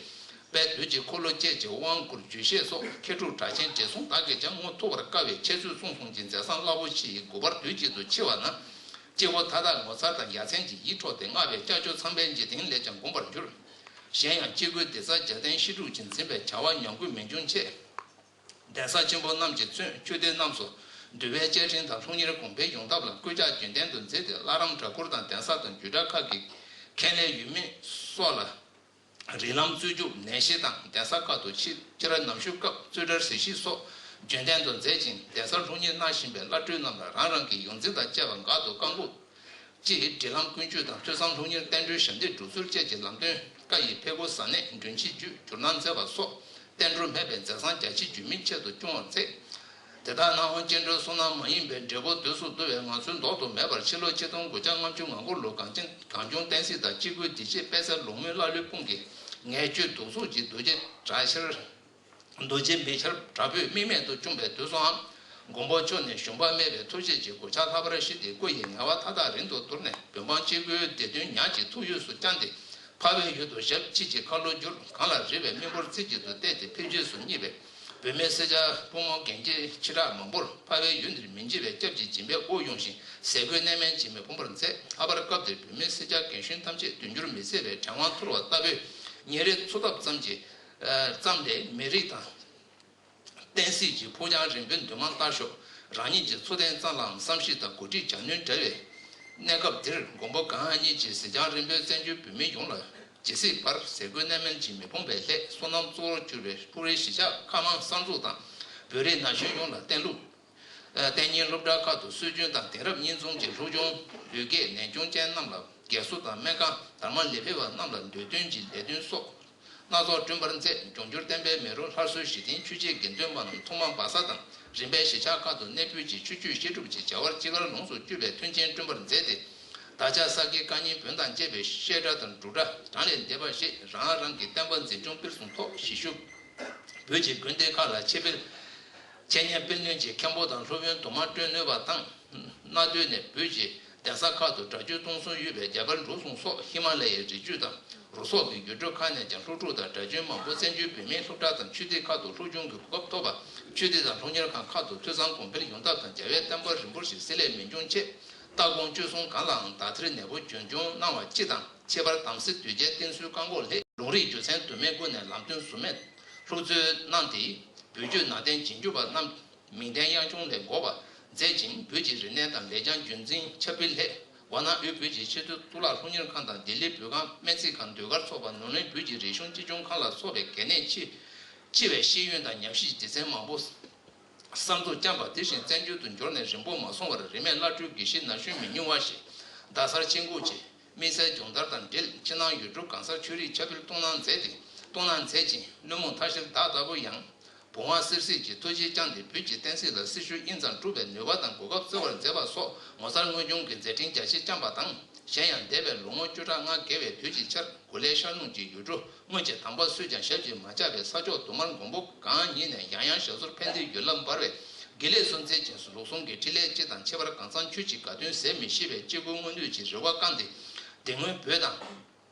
དཔལ་དུས་ཀྱི་འཁོར་ལོ་བཅས་ཀྱི་དབང་བསྐུར་བརྗོད་བཤད་སོགས་མཁས་གྲུབ་གྲགས་ཆེན་རྗེས་གསུང་དག་གིས་ཀྱང་མངོན་ཐུབ་པར་དཀའ་བའི་འཆད་རྩོད་རྩོམ་གསུམ་གྱི་མཛད་བཟང་རླབས་པོ་ཆེ་ཡི་མགུལ་པར་དུས་གཅིག་ཏུ་འཁྱིལ་བ་ན། སྐྱེ་བོ་མཐའ་དག་ངོ་མཚར་དང་ཡ་མཚན་གྱིས་ཡིད་འཕྲོག་སྟེ་བསྔགས་པའི་ལྕགས་ཀྱུ་ཚངས་པའི་འཇིག་རྟེན་ལས་ཀྱང་འགོངས་པར་འགྱུར། གཞན་ཡང་སྐྱེ་དགུའི་སྡེ་རྩ་རྒྱལ་བསྟན་བཤད་སྒྲུབ་ཀྱི་འཛིན་པའི་བྱ་བ་ཉམས་རྒུད་མི་འབྱུང་ཆེད། གདན་ས་ཆེན་པོ་རྣམས་ཀྱིས་མཚོན་ཆོས་སྡེ་རྣམས་སུ་འདུལ་བའི་བཅའ་ཁྲིམས་དང་སློབ་གཉེར་གོང་འཕེལ་ཡོང་ཐབས་ལ་སྐུལ་ལྕག་རྒྱུན་ལྡན་དུ་མཛད་དེ། བླ་རམས་གྲྭ་སྐོར་དང་གདན་ས་དང་རྒྱུད་གྲྭ་ཁག་གི་མཁན་ལས་ཡུལ་མི་སོགས་ལ་རིགས་ལམ་རྩོད་རྒྱུགས་ནན་བཤད་དང་། གདན་ས་ཁག་ཏུ་ཕྱི་ཕྱི་རབས་ནམ་ཞུ་སྐབས་རྩོད་གྲལ་གཟིགས་ཞིབ་སོགས་རྒྱུན་ལྡན་དུ་མཛད་ཅིང་། གདན་སར་སློབ་གཉེར་གནང་བཞིན་པའི་བླ་སྤྲུལ་རྣམས་ལ་རང་རང་གི་ཡོངས་འཛིན་དང་བཅས་པ་འགག་ཏུ་བཀའ་འགུགས། ཀྱིས་སྒྲིག་ལམ་ཀུན་སྤྱོད་དང་ཐོས་བསམ་སློབ་གཉེར་བསྟན་འགྲོའི་ཞབས་འདེགས་སྒྲུབ་ཚུལ་བཅས་ཀྱི་ལམ་སྟོན་བཀའ་ཡི་ཕྲེང་བ་ཟབ་གནད་མགྲོན་ཆེན་བརྒྱུད་བསྒྱུར་གནང་མཛད་པ་སོགས་བསྟན་འགྲོ་མེད་པའི་མཛད་བཟང་རྒྱ་ཆེ་རྒྱུན་མི་ཆད་དུ་སྐྱོང་བར་མཛད། དེ་དག་ནང་སྤྱི་འགྲོའི་བསོད་ནམས་མ་ཡིན་པའི་འབྲས་བུ་དུས་སུ་བསྡུ་བའི་ངང་ཚུལ་ལྡོག་ཏུ་མེད་པར་ཕྱི་ལོ་ཆིག་སྟོང་དགུ་བརྒྱ་ལྔ་བཅུ་ང་དགུ་ལོར་གངས་ཅན་གངས་ལྗོངས་བསྟན་སྲིད་དང་སྐྱེ་དགུའི་བདེ་སྐྱིད་དཔལ་གསལ་ལོ་སྔོན་བླ་སློབ་དཔུང་གིས་ངས་བཅོས་གདུག་རྩུབ་ཀྱི་རྡོ་རྗེ་དྲག་ཤར། རྡོ་རྗེ་མེ་ཆར་བྲག་ཕུག་དམིགས་མེད་དུ་བསྐྱུངས་པའི་དུས་སུའང་། མགོན་པོ་མཆོག་ནས་ཞུམ་པ་མེད་པའི་ཐུགས་རྗེ་གིས་གོ་ཆ་ལྷག་པར་བཞེས་ཏེ། སྐུ་ཡི་ངལ་བ་མཐའ་དག་རིང་དུ་དུར་ནས། བོད་འབངས་སྐྱེ་དགུའི་བདེ་དོན་ཉག་གཅིག་ཐུགས་ཡོངས་སུ་བསྐྱངས་ཏེ། འཕགས་པའི་ཡུལ་དུ་ཞབས་ཕྱི་ཅིག་ཁ་ལོ་བསྒྱུར། གངས་ལ་རིག་པའི་མི་འབོར་རྩེ་གཅིག་ཏུ་གཏད་དེ་ཕེབས་རྗེས་སུ་བསྙེགས་པའི་བོད་མི་སེར་སྐྱ་ཕོ་མོ་རྒན་གྱི་ཁྱི་ཕྲུག་མང་པོར་འཕགས་པའི་ཡུལ་འདིར་མི་འཇིགས་པའི་སྐྱབས་ཀྱི་སྦྱིན་པས་དབུགས་དབྱུང་ཞིང་ཟས་གོས་གནས་མལ་གྱིས་མི་ཕོངས་པར་མཛད། ལྷག་པར་སྐབས་དེར་བོད་མི་སེར་སྐྱ་རྒན་གཞོན་ཐམས་ཅད་དུས་འགྱུར་མི་སྲིད་པའི་དྲན་དབང་འཐོར་བ་ལྟ་བུའི་ཉིན་རེ་འཚོ་ཐབས་ཙམ་གྱི། ཙམ་ལས་མི་རིགས་དང་། བསྟན་སྲིད་ཀྱི་ཕུགས་རྒྱང་རིང་པོའི་འདུན་མ་ལྟར་ཤོག་རང་ཉིད་ཀྱི་འཚོ་རྟེན་ཙམ་ལའང་བསམ་ཤེས་དང་གོ་སྒྲིག་བྱ་ནུས་བྲལ་བའི་གནས་སྐབས་འདིར། མགོན་པོ་གང་ཉིད་ཀྱི་གཟི་བྱང་རིམ་པས་བཙན་བྱོལ་བོད་མི་ཡོངས་ལ་ཇི་སྲིད་བར་ཟས་གོས་གནས་མལ་གྱིས་མི་ཕོངས་པའི་སླད། བསོད་ནམས་གཙོ་བོར་གྱུར་པའི་སྤུ་རིའི་གཞིས་ཆགས་ཁག་མང་གསར་འཛུགས་དང་། བོད་རིགས་ན་གཞོན་ཡོངས་ལ་བསྟན་སློབ། ཨ། གཏན་ཉིན་སློབ་གྲྭ་ཁག་ཏུ་སྲོལ་རྒྱུན་དང་དེང་རབས་གཉིས་འཛོམས་ཀྱི་སློབ་སྦྱོང་། ལུས་སྐྱེས་ནད་སྐྱོན་ཅན་རྣམས་ལ་རྒས་གསོ་དང་སྨན་ཁང་དར་མ་ལས་ཕེབས་པ་རྣམས་ལ་འདོད་འདུན་གྱི་ལས་དོན་སོགས་སྣ་ཚོགས་བསྐྲུན་པར་མཛད། འབྱུང་འགྱུར་བསྟན་པའི་མེ་རོ་སླར་གསོའི་གཞི་རྟེན་ཆོས་རྗེ་དགེ་འདུན་པ་རྣམས་ཐོག་མ་སྦ་ས་དང་རིམ་པས་གཞིས་ཆགས་ཁག་ཏུ་གནས་སྤོས་ཀྱིས་ཆོས་བརྒྱུད་བཤད་སྒྲུབ་ཀྱི་བྱ་བར་ཅི་དགར་ལོངས་སུ་སྤྱོད་པའི་མཐུན་རྐྱེན་བསྐྲུན་པར་མཛད་དེ། བདག་ཅག་ས་དགེ་བཀའ་རྙིང་བོན་དང་བཅས་པའི་བཤད་གྲྭ་དང་སྒྲུབ་གྲྭ་གྲངས་ལས་འདས་པ་ཞིག་རང་རང་གི་བསྟན་པ་འཛིན་སྐྱོང་སྤེལ་གསུམ་ཐོག་གཞིས་བཞུགས་བོད་ཀྱི་དགོན་སྡེ་ཁག་ལ་ཆེད་སྤེལ། འཆད་ཉན་སྤེལ་ནུས་ཀྱི་མཁན་པོ་དང་སློབ་དཔོན་དུ་མ་བསྐྲུན་ནུས་པ་དང་། གནའ་དུས་ནས་བོད་ཀྱི་གདན་ས་ཁག་ཏུ་སྒྲ་སྒྱུར་སྟོང་གསུམ་ཡོད་པའི་རྒྱ་བལ་འབྲུག་གསུམ་སོགས་ཧི་མ་ལ་ཡའི་རི་རྒྱུད་དང་རུ་སོག་གི་ཡུལ་གྲུ་ཁག་ནས་ཀྱང་སློབ་ཕྲུག་དང་གྲྭ་བཙུན་མང་པོ་བཙན་བྱོལ་བོད་མིའི་སློབ་གྲྭ་དང་ཆོས་སྡེ་ཁག་ཏུ་སློབ་སྦྱོང་གི་གོ་སྐབས་ཐོབ་པ། ཆོས་སྡེ་དང་སློབ་གཉེར་ཁང་ཁག་ཏུ་ཐོས་བསམ་གོང་འཕེལ་ཡོང་ཐབས་དང་རྒྱལ་བའི་བསྟན་པ་རིམ་སྤོར་ཞིག་བསྲེ་ལྷད་མི་འབྱུང་ཆེད། ལྟ་དགོངས་སྤྱོད་གསུམ་གང་ལའང་དག་ཐེར་ནན་པོ་རྒྱུན་སྐྱོང་གནང་བ་སྤྱི་དང་། ཁྱད་པར་དམ་སྲི་གདུལ་བྱའི་བསྟན་སྲོལ་བཀག་འགོག་སླད་ལུང་རིགས་རྒྱུ་མཚན་དུ་མའི་སྒོ་ནས་ལམ་སྟོན་ཟུར་མེད་སློབ་སྩོལ་གནང་སྟེ། བོད་བརྒྱུད་ནང་བསྟན་རྗེས་འཇུག་པ་རྣམས་མིང་བསྟན་དབྱངས་སྐྱོང་ལས་འགོག་པ་མཛད་ཅིང་། བོད་ཀྱི་རིག་གནས་དང་ལེགས་བྱང་རྒྱུན་འཛིན་ཁྱབ་སྤེལ་སླད། ཝཱ་ཎ་དབུས་བོད་ཀྱི་ཆེས་མཐོའི་གཙུག་ལག་སློབ་གཉེར་ཁང་དང་ལྡི་ལི་བོད་ཁང་སྨན་རྩིས་ཁང་ཟློས་གར་ཚོགས་པ་ནོར་གླིང་བོད་ཀྱི་རིག་གཞུང་གཅེས་སྐྱོང་ཁང་ལ་སོགས་པའི་གལ་གནད་ཆེ་ཆེ་བའི་ཤེས་ཡོན་དང་ཉམས་ཞིབ་སྡེ་ཚན་མང་པོ་གསར་འཛུགས་བསྐྱངས་པ་དེ་བཞིན་བཙན་བྱོལ་དུ་འབྱོར་ནས་རིང་པོ་མ་སོང་བར་རིས་མེད་བླ་སྤྲུལ་དགེ་བཤེས་ན་གཞོན་མི་ཉུང་བ་ཞིག་རྡ་སར་ཆེད་འགོད་ཀྱིས་དམིགས་བསལ་སྦྱོང་བརྡར་དང་འབྲེལ་ཕྱི་ནང་ཡུལ་གྲུ་གང་སར་ཆོས་རིག་ཁྱབ་སྤེལ་གཏོང་གནང་མཛད་དེ། གཏོང་གནང་མཛད་ཅིང་། བླུན་རྨོངས་ཐར་ཤེས་བདག་ལྟ་བུ་ཡང་ བུང་བ་གསེར་གཟིགས་ཀྱི་ཐུགས་རྗེ་བསྐྱངས་ཏེ། བོད་ཀྱི་བསྟན་སྲིད་ལ་སྲི་ཞུ་ཨིན་ཙམ་སྒྲུབ་པའི་ནུས་པ་དང་གོ་སྐབས་བསྩལ་བར་མཛད་པ་སོགས་ངོ་མཚར་དངོས་བྱུང་གི་མཛད་འཕྲིན་རྒྱ་ཆེ་བསྐྱངས་པ་དང་། གཞན་ཡང་འདས་པའི་ལོ་ངོ་བཅུ་ཕྲག་ལྔ་བརྒལ་བའི་དུས་ཀྱི་ཆར། གུ་ལའི་ཤར་ལུང་གི་ཡུལ་གྲུ། སྔོན་གྱི་དམ་པ་སུས་ཀྱང་ཞབས་ཀྱིས་མ་བཅགས་པའི་ས་ཕྱོགས་དུ་མར་མགོན་པོ་གང་ཉིད་ནས་ཡང་ཡང་ཞབས་སོར་ཕན་བདེའི་རྒྱུ་ལ་འབར་བའི་དགེ་ལེགས་སུམ་རྩེན་གྱི་ལུགས་ཟུང་གི་ཕྲིན་ལས་སྤྱི་དང་ཁྱད་པར་གང་འཚམ་ཆོས་ཀྱི་དགའ་སྟོན་ཟད་མི་ཤེས་པའི་སྐྱེ་དགུའི་མངོན་འདོད་ཀྱི་རེ་བ་བསྐངས་ཏེ། དེ་སྔོན་བོད་དང་།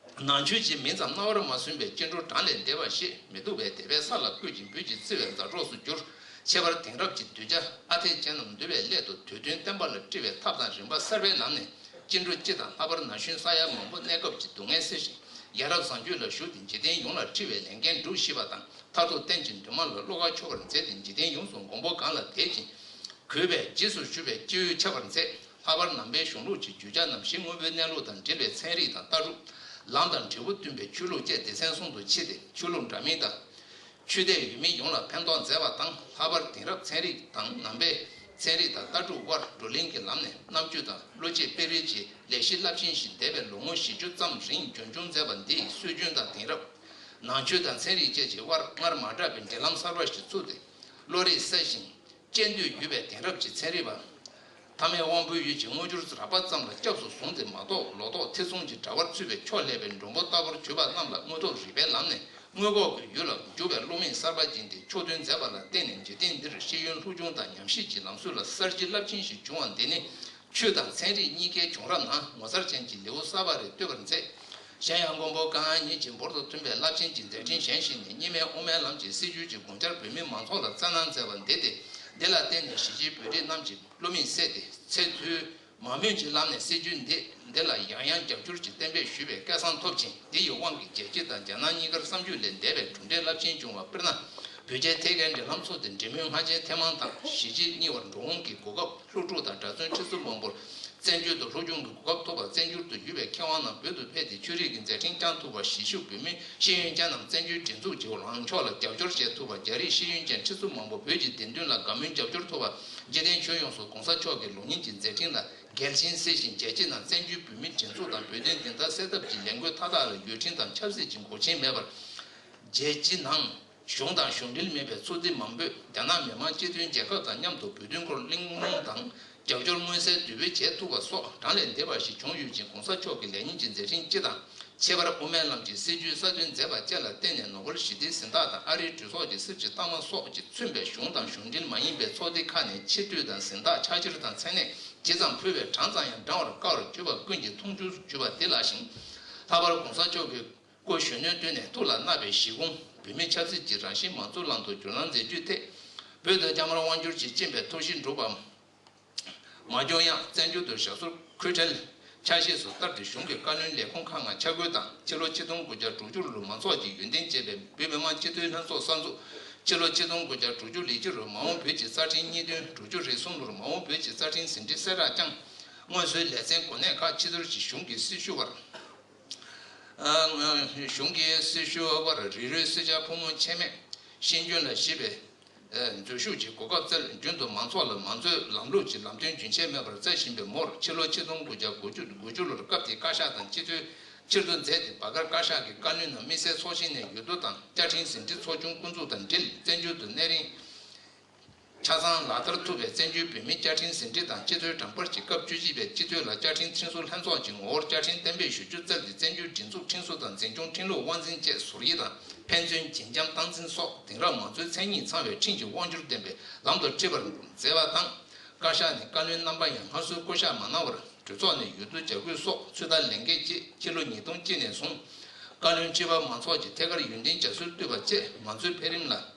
ནང་ཆོས་ཀྱི་མིང་ཙམ་རྣ་བར་མ་སོན་པའི་སྐྱེ་འགྲོ་གྲངས་ལས་འདས་པ་ཞིག་མི་སྡུག་པའི་དད་པས་ས་ལ་བརྐོས་ཀྱིན་བོད་ཀྱི་བརྩེ་བའི་མཛའ་གྲོགས་སུ་གྱུར། ཁྱད་པར་དེང་རབས་ཀྱི་གདུལ་བྱ་ཨ་འཐས་ཅན་རྣམས་འདུལ་བའི་སླད་དུ་དུས་སྟོན་བསྟན་པ་ལ་དཀྲི་བའི་ཐབས་དང་རིམ་པ་གསར་པའི་ལམ་ནས་སྐྱེ་འགྲོ་སྤྱི་དང་ལྷག་པར་ན་གཞོན་ས་ཡ་མང་པོ་གནས་སྐབས་ཀྱི་སྡུག་བསྔལ་སེལ་ཞིང་ཡ་རབས་བཟང་སྤྱོད་ལ་ཞུགས་ཏེ་འཇིག་རྟེན་ཡོངས་ལ་འཁྲི་བའི་ལས་འགན་སྒྲུབ་ཤེས་པ་དང་། མཐར་ཐུག་གཏན་གྱི་འདུན་མ་ལ་བློ་ཁ་ཕྱོགས་པར་མཛད་དེ་འཇིག་རྟེན་ཡོངས་སུ་མགོན་པོ་གང་ལ་དད་ཅིང་གུས་པས་རྗེས་སུ་ཞུ་བའི་སྐྱེ་བོའི་ཁྱབ་པར་མཛད། ལྷག་པར་ནང་པའི་གཞུང་ལུགས་ཀྱི་རྒྱུ་ཆ་རྣམས་གཞི་དངོས་པོའི་གནས་ལུགས་དང་འབྲེལ་བའི་ཚན་རིག་དང་ལྟ་གྲུབ། ལམ་དང་འབྲས་བུ་སྟོན་པའི་ཆོས་ལུགས་བཅས་སྡེ་ཚན་གསུམ་དུ་ཕྱེ་སྟེ་ཆོས་ལུགས་འདྲ་མིན་དང་། ཆོས་དད་ཡོད་མེད་ཡོངས་ལ་ཕན་ཐོགས་མཛད་པ་དང་། ལྷག་པར་དེང་རབས་ཚན་རིག་དང་ནང་པའི་ཚན་རིག་དང་ལྟ་གྲུབ་དབར་བགྲོ་གླེང་གི་ལམ་ནས་རྣམ་དཔྱོད་དང་བློ་སྐྱེད་སྤེལ་རེས་ཀྱི་ལས་གཞི་རླབས་ཆེན་ཞིག་འདས་པའི་ལོ་ངོ་བཞི་བཅུ་ཙམ་རིང་རྒྱུན་སྐྱོང་མཛད་པ་འདི་ཡིས་སྲོལ་རྒྱུན་དང་དེང་རབས། ནང་ཆོས་དང་ཚན་རིག་བཅས་ཀྱི་དབར་སྔར་མ་གྲགས་པའི་འབྲེལ་ལམ་གསར་པ་ཞིག་བཙུགས་ཏེ། བློ་རིག་གསལ་ཞིང་། དཔྱད་འདོད་ཡོད་པའི་དེང་རབས་ཀྱི་ཚན་རིག་པ། ཐ་མལ་དབང་པོའི་ཡུལ་གྱི་དངོས་འབྱོར་རགས་པ་ཙམ་ལ་སྐྱབས་སུ་བཟུང་སྟེ་མ་གཏོགས། ལོ་ཏོག་ཐེ་ཚོམ་གྱི་དྲ་བར་ཚུད་པའི་ཕྱོགས་ལས་པའི་མགྲོན་པོ་ལྟ་བུར་གྱུར་པ་རྣམས་ལ་དངོས་ཐོབ་རིག་པའི་ལམ་ནས་མངོན་ལྐོག་གི་ཡུལ་ལ་འཇུག་པའི་བློ་མིག་གསར་པ་སྦྱིན་ཏེ་ཕྱོགས་སྟོན་མཛད་པ་ལ་བརྟེན་ནས་འཇིག་རྟེན་འདིར་ཤེས་ཡོན་སློབ་སྦྱོང་དང་ཉམས་ཞིབ་ཀྱི་ལམ་སྲོལ་ལ་གསར་བརྗེ་རླབས་ཆེན་ཞིག་བྱུང་བ་འདི་ནི། ཆོས་དང་ཚན་རིག་གཉིས་ཀའི་བྱུང་རབས་ནང་ངོ་མཚར་ཅན་གྱི་ལེའུ་གསར་པ་རེ་བཏོད་པར་མཛད། གཞན་ཡང་མགོན་པོ་གང་ཉིད་ཀྱི་འབུར་དུ་ཐོན་པའི་རླབས་ཆེན་གྱི་མཛད་འཕྲིན་གཞན་ཞིག་ནི་གཉིས་སྨན་དབུ་མའི་ལམ་གྱི་སྲིད་བྱུས་ཀྱི་དགོངས་འཆར་བོད་མི་མང་ཚོགས་ལ་བསྩལ་གནང་མཛད་པ་འདི་སྟེ། འདི་ལ་བརྟེན་ནས་གཞིས་བྱེས་བོད་རིགས་རྣམས་ཀྱི་བློ་མིག་གསལ་ཏེ་ཚེ་ཐུང་མང་མོས་ཀྱི་ལམ་ནས་སྲིད་བྱུས་འདི་འདི་ལ་ཡང་ཡང་རྒྱབ་སྐྱོར་གྱིས་གཏན་འབེབས་ཞུས་པའི་སྐལ་བཟང་ཐོབ་ཅིང་། འདི་ཡི་དབང་གིས་རྒྱལ་སྤྱི་དང་རྒྱ་ནག་གཉིས་ཀར་བསམ་བརྗོད་ལས་འདས་པའི་གྲུབ་འབྲས་རླབས་ཆེན་བྱུང་བ། དཔེར་ན། བོད་རྒྱའི་ཐད་ཀའི་འབྲེལ་ལམ་ཚུགས་ཏེ་འབྲེལ་མོལ་སྔ་རྗེས་ཐེངས་མང་དང་། གཞིས་བྱེས་གཉིས་བར་འགྲོ་འོང་གི་གོ་སྐབས། སློབ་ཕྲུག་དང་གྲྭ་བཙུན་ཁྲི་ཚོ་མང་པོར་བཙན་བྱོལ་དུ་སློབ་སྦྱོང་གི་གོ་སྐབས་ཐོབ་པ། བཙན་བྱོལ་དུ་ཡོད་པའི་མཁས་དབང་རྣམས་བོད་དུ་ཕེབས་ཏེ་ཆོས་རིག་གི་མཛད་འཕྲིན་བསྐྱང་ཐུབ་པ། གཞིས་བཞུགས་བོད་མི་ཤེས་ཡོན་ཅན་རྣམས་བཙན་བྱོལ་སྒྲིག་འཛུགས་ཀྱི་ལངས་ཕྱོགས་ལ་རྒྱབ་སྐྱོར་བྱེད་ཐུབ་པ། རྒྱ་རིགས་ཤེས་ཡོན་ཅན་ཁྲི་ཚོ་མང་པོ་བོད་ཀྱི་བདེན་དོན་ལ་དགའ་མོས་རྒྱབ་སྐྱོར་ཐོབ་པ། འཇིག་རྟེན་ཁྱོན་ཡོངས་སུ་གོང་ས་མཆོག་གི་ལོ་ཉིན་གྱི་མཛད་འཕྲིན་ལ་གལ་ཆེན་གཟིགས་ཤིང་། རྒྱལ་སྤྱི་ནང་བཙན་བྱོལ་བོད་མིའི་སྒྲིག་འཛུགས་དང་བོད་དོན་བདེན་མཐའ་གསལ་ཐབས་ཀྱི་ལས་འགུལ་མཐའ་དག་ལ་ཡུལ་ཁྲིམས་དང་ཆབ་སྲིད་ཀྱི་འགོག་རྐྱེན་མེད་པར། རྒྱལ་སྤྱི་ནང་གཞུང་དང་གཞུང་འབྲེལ་མེད་པའི་ཚོགས་སྡེ་མང་པོས་རྒྱ་ནག་མི་དམངས་སྤྱི་མཐུན་རྒྱལ་ཁབ་དང་མཉམ་དུ་བོད་དོན་སྐོར་གླེང་སློང་དང་རྒྱབ་སྐྱོར་མངོན་གསལ་དོད་པོས་བྱེད་ཐུབ་པ་སོགས་གྲངས་ལས་འདས་པ་ཞིག་བྱུང་ཡོད་ཅིང་། གོང་ས་མཆོག་གི་ལས་ཉིན་གྱི་མཛད་འཕྲིན་སྤྱི་དང་ཁྱད་པར་དབུ་མའི་ལམ་གྱི་སྲིད་བྱུས་གསར་བཏོན་མཛད་པ་བཅས་ལ་བརྟེན་ནས། ནོ་བེལ་ཞི་བདེའི་གཟེངས་རྟགས་དང་ཨ་རིའི་གྲོས་ཚོགས་ཀྱི་སྲིད་བྱུས་རྟགས་མ་སོགས་ཀྱིས་མཚོན་པའི་གཞུང་དང་གཞུང་འབྲེལ་མ་ཡིན་པའི་ཚོགས་སྡེ་ཁག་ནས་ཆེ་བསྟོད་དང་གཟེངས་རྟགས་ཕྱག་ཕྱིར་དང་མཚན་གནས་ཇི་ཙམ་ཕུལ་བས་གྲངས་ཙམ་ཡང་བགྲང་བར་དཀའ་བར་གྱུར་པ་ཀུན་གྱིས་མཐོང་ཆོས་སུ་གྱུར་པ་འདི་ལགས་ཤིང་། ལྷག་པར་གོང་ས་མཆོག་གིས་སྐུ་གཞོན་ནུའི་དུས་ནས་ཐུགས་ལ་བརྣག་པའི་གཞིས་ཁོངས་བོད་མིའི་ཆབ་སྲིད་ཀྱི་རང་བཞིན་མང་གཙོའི་ལམ་དུ་བསྒྱུར་ལམ་མཛད་རྒྱུའི་ཐད། བོད་དུ་རྒྱ་དམར་དབང་སྒྱུར་གྱིས་བཅིངས་པའི་ཐོར་ཞིག་འགྲུབ་པ། མ་འགྱུར་ཡང་བཙན་བྱོལ་དུ་ཞབས་སོར་འཁོད་འཕྲལ་ཆ་ཤས་སུ་བསྟར་ཏེ་གཞུང་གི་བཀའ་བློན་ལས་ཁུངས་ཁག་ལྔ་ཆ་བགོས་དང་། སྤྱི་ལོ་ཆིག་སྟོང་དགུ་བརྒྱ་དྲུག་ཅུ་ལོར་མང་ཚོགས་ཀྱི་ཡོན་ཏན་ཅེས་པའི་བོད་མི་མང་སྤྱི་འཐུས་ལྷན་ཚོགས་གསར་འཛུགས། སྤྱི་ལོ་ཆིག་སྟོང་དགུ་བརྒྱ་དྲུག་ཅུ་ལེ་གཅིག་ལོར་མ་འོངས་བོད་ཀྱི་རྩ་ཁྲིམས་གཉིས་དོན། དྲུག་ཅུ་རེ་གསུམ་ལོར་མ་འོངས་བོད་ཀྱི་རྩ་ཁྲིམས་ཟིན་བྲིས་གསལ་བསྒྲགས་བསྐྱངས། སྔོན་སྲོལ་ལས་ཚན་གོ་གནས་ཁག་ཕྱི་དོར་གྱིས་གཞུང་གི་སྲི་ཞུ་བར། ཨ། གཞུང་གི་སྲི་ཞུ་བར་རིགས་རུས་སེར་སྐྱ་ཕོ་མོ་ཆེ་མེད་ཤེས་འཇོན་ལ་གཞིགས་པའི་འཛུལ་ཞུགས་ཀྱི་གོ་སྐབས་བསྩལ། རྒྱུན་དུ་མང་ཚོགས་ལ་མང་གཙོའི་ལམ་ལུགས་ཀྱི་ལམ་སྟོན་རྒྱུན་ཆད་མེད་པར་བསྩལ་བཞིན་པའི་མོར། ཕྱི་ལོ་ཆིག་སྟོང་དགུ་བརྒྱ་དགུ་ཅུ་དགུ་ཅུ་ལོར་སྐབས་དེའི་བཀའ་ཤག་དང་སྤྱི་འཐུས་ཕྱིར་བསྡུ་མཛད་དེ། བར་བཀའ་བཀའ་ཤག་གི་བཀའ་བློན་རྣམས་དམིགས་བསལ་ཚོགས་ཆེན་ནས་འོས་བསྡུ་དང་བཅའ་ཁྲིམས་ཟིན་བྲིས་ཚོགས་ཆུང་བསྐོ་འཛུགས་དང་འབྲེལ། བཙན་བྱོལ་དུ་གནས་རིང་ཆ་ཚང་ལག་བསྟར་ཐུབ་པའི་བཙན་བྱོལ་བོད་མིའི་བཅའ་ཁྲིམས་ཟིན་བྲིས་དང་སྤྱི་འཐུས་གྲངས་འབོར་གྱི་སྐབས་བཅུ་གཅིག་པའི་སྤྱི་འཐུས་ལ་བཅའ་ཁྲིམས་ཁྲིམས་བཟོ་ལྷན་ཚོགས་ཀྱི་ངོ་བོར་བཅའ་ཁྲིམས་གཏན་འབེབས་ཞུ་རྒྱུ་བསྩལ་ཏེ། བཙན་བྱོལ་སྒྲིག་འཛུགས་ཁྲིམས་བཟོ་དང་འཛིན་སྐྱོང་ཁྲིམས་ལུགས་དབང་འཛིན་བཅས་ཟུར་དབྱེ་དང་ཕན་ཚུན་བརྗེ་འགྲམ་སྟངས་འཛིན་སོགས་དེང་རབས་མང་གཙོའི་མཚན་ཉིད་ཚང་བའི་ཁྲིམས་ཀྱི་དབང་སྒྱུར་ལྡན་པའི་ལམ་དུ་ཁྲིད་པར་མཛད་པ་དང་། བཀའ་ཤག་ནས་བཀའ་བློན་རྣམ་པ་ཡང་སྔར་སྲོལ་བསྐོ་གཞག་མ་གནང་བར་གྲོས་ཚོགས་ནས་འོས་བསྡུ་བྱ་དགོས་སོགས་ཚུལ་ལྟར་ལས་འགན་བཅས་ཕྱི་ལོ་ཉིས་སྟོང་གཅིག་ནས་བཟུང་བཀའ་བློན་ཁྲི་པ་མང་ཚོགས་ཀྱི་ཐད་ཀར་ཡོན་ཏན་བྱ་སྲོལ་བཏོད་པ་བཅས་མང་གཙོའི་འཕེལ་རིམ་ལ།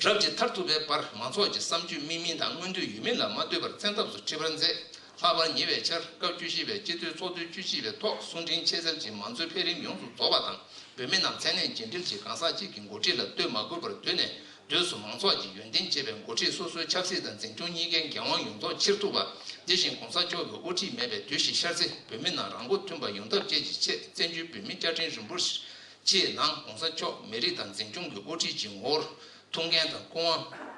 རབ་ཀྱིས་མཐར་ཐུག་པའི་བར་མང་ཚོགས་ཀྱི་བསམ་སྤྱོད་དམིགས་མིན་དང་མངོན་འདོད་ཡོད་མིན་ལ་མ་ལྟོས་པར་བཙན་ཐབས་སུ་ཁྲིད་པར་མཛད། ལྷག་པར་ཉེ་བའི་ཆར་སྐབས་བཅུ་བཞི་པའི་སྤྱི་འཐུས་ཚོགས་དུས་བཅུ་གཅིག་པའི་ཐོག་གསུང་འཕྲིན་ཆེ་སེལ་གྱིས་མང་གཙོའི་འཕེལ་རིམ་ཡོངས་སུ་རྫོགས་པ་དང་། བོད་མི་རྣམས་མཚན་གནས་རྒྱུན་འགྲེལ་གྱི་གང་ཟག་གཅིག་གི་འགོ་ཁྲིད་ལ་ལྟོས་མ་དགོས་པར་སྡོད་ནས། སྡོད་སུ་མང་ཚོགས་ཀྱི་ཡོན་ཏན་བྱེད་པའི་འགོ་ཁྲིད་སོ་སོའི་ཆབ་སྲིད་དང་འཛིན་སྐྱོང་གཉིས་ཀའི་འགན་དབང་ཡོངས་རྫོགས་འཁྱེར་ཐུབ་པ། དེ་བཞིན་གོང་ས་མཆོག་གི་དབུ་ཁྲིད་མེད་པའི་དུས་ཤིག་ཤར་ཚེ་བོད་མི་རྣམས་རང་མགོ་ཐོན་པ་ཡོང་ཐབས་བཅས་ཀྱི་ཆེད། བཙན་བྱོལ་བོད་མིའི་བཅའ་ཁྲིམས་རིམ་པ་བཞིའི་ནང་གོང་ས་མཆོག་མི་རིགས་དང་འཛིན་སྐྱོང་གི་དབུ་ཁྲིད་ཀྱི་ངོ་བོར། ཐུགས་འགན་དང་སྐུ་དབང་།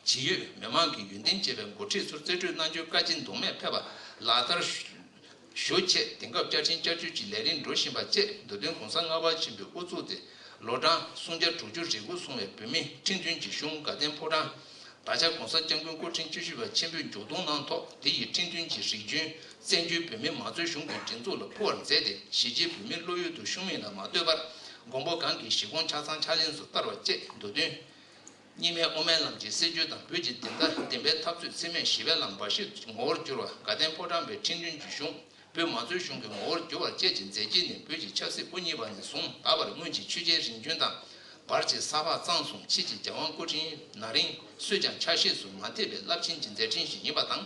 ཇི་ཡོད་མི་མང་གི་ཡོན་ཏན་བྱེད་པའི་འགོ་ཁྲིད་ཚུར་རྩིས་སྤྲོད་གནང་རྒྱུའི་བཀའ་སྤྱི་མདོ་སྨད་ཕེབས་པ་ལག་བསྟར་ཞུ་ཆེད། དེང་སྐབས་བཅའ་ཁྲིམས་བསྐྱར་བཅོས་ཀྱི་ལས་རིམ་འགྲོ་བཞིན་པ་བཅས། མདོ་དོན་གོང་ས་ལྔ་པ་ཆེན་པོས་དབུ་བཙུགས་ཏེ། ལོ་གྲངས་སུམ་བརྒྱ་དྲུག་ཅུ་རེ་དགུ་སོང་བའི་བོད་མིའི་ཁྲིམས་མཐུན་གྱི་གཞུང་དགའ་ལྡན་ཕོ་བྲང་། ད་ཆ་༸གོང་ས་༸སྐྱབས་མགོན་སྐུ་ཕྲེང་བཅུ་བཞི་པ་ཆེན་པོས་མཇུག་སྡོམ་གནང་ཐོག་དེ་ཡི་ཁྲིམས་མཐུན་གྱི་རིག་གཞུང་བཙན་བྱོལ་བོད་མིའི་མང་གཙོའི་གཞུང་གི་སྒྲིག་འཛུགས་ལ་ཕུལ་བར་མཛད་དེ། གཞིས་བྱེས་བོད་མིའི་བློ་ཡུལ་དུ་ཤོང་མིན་ལ་མ་ལྟོས་པར། མགོན་པོ་གང་གི་བཞེད་དགོངས་ཆ་ཚང་ཕྱག་ལེན་དུ་བསྟར་བ་བཅས་མདོ་དོན། གཉིས་སྨན་དབུ་མའི་ལམ་གྱི་སྲིད་བྱུས་དང་བོད་ཀྱི་བདེན་པ་བདེན་པའི་འཐབ་རྩོད་འཚེ་མེད་ཞི་བའི་ལམ་འབའ་ཞིག་ངོ་བོར་བསྒྱུར་བ། དགའ་ལྡན་ཕོ་བྲང་པའི་ཁྲིམས་མཐུན་གྱི་གཞུང་བོད་མང་གཙོའི་གཞུང་གི་ངོ་བོར་བསྒྱུར་བ་བཅས་ཀྱི་མཛད་རྗེས་ནི། བོད་ཀྱི་ཆབ་སྲིད་དབུ་བརྙེས་པ་ནས་བཟུང་ད་བར་སྔོན་གྱི་ཆོས་རྒྱལ་རིམ་བྱོན་དང་། བར་གྱི་ས་ཕག་གཙང་གསུམ། ཕྱིས་ཀྱི་རྒྱལ་དབང་སྐུ་ཕྲེང་ན་རིམ་སུས་ཀྱང་ཆ་ཤས་སུ་མ་ཐེ་བའི་རླབས་ཆེན་གྱི་མཛད་འཕྲིན་ཞིག་ཡིན་པ་དང་།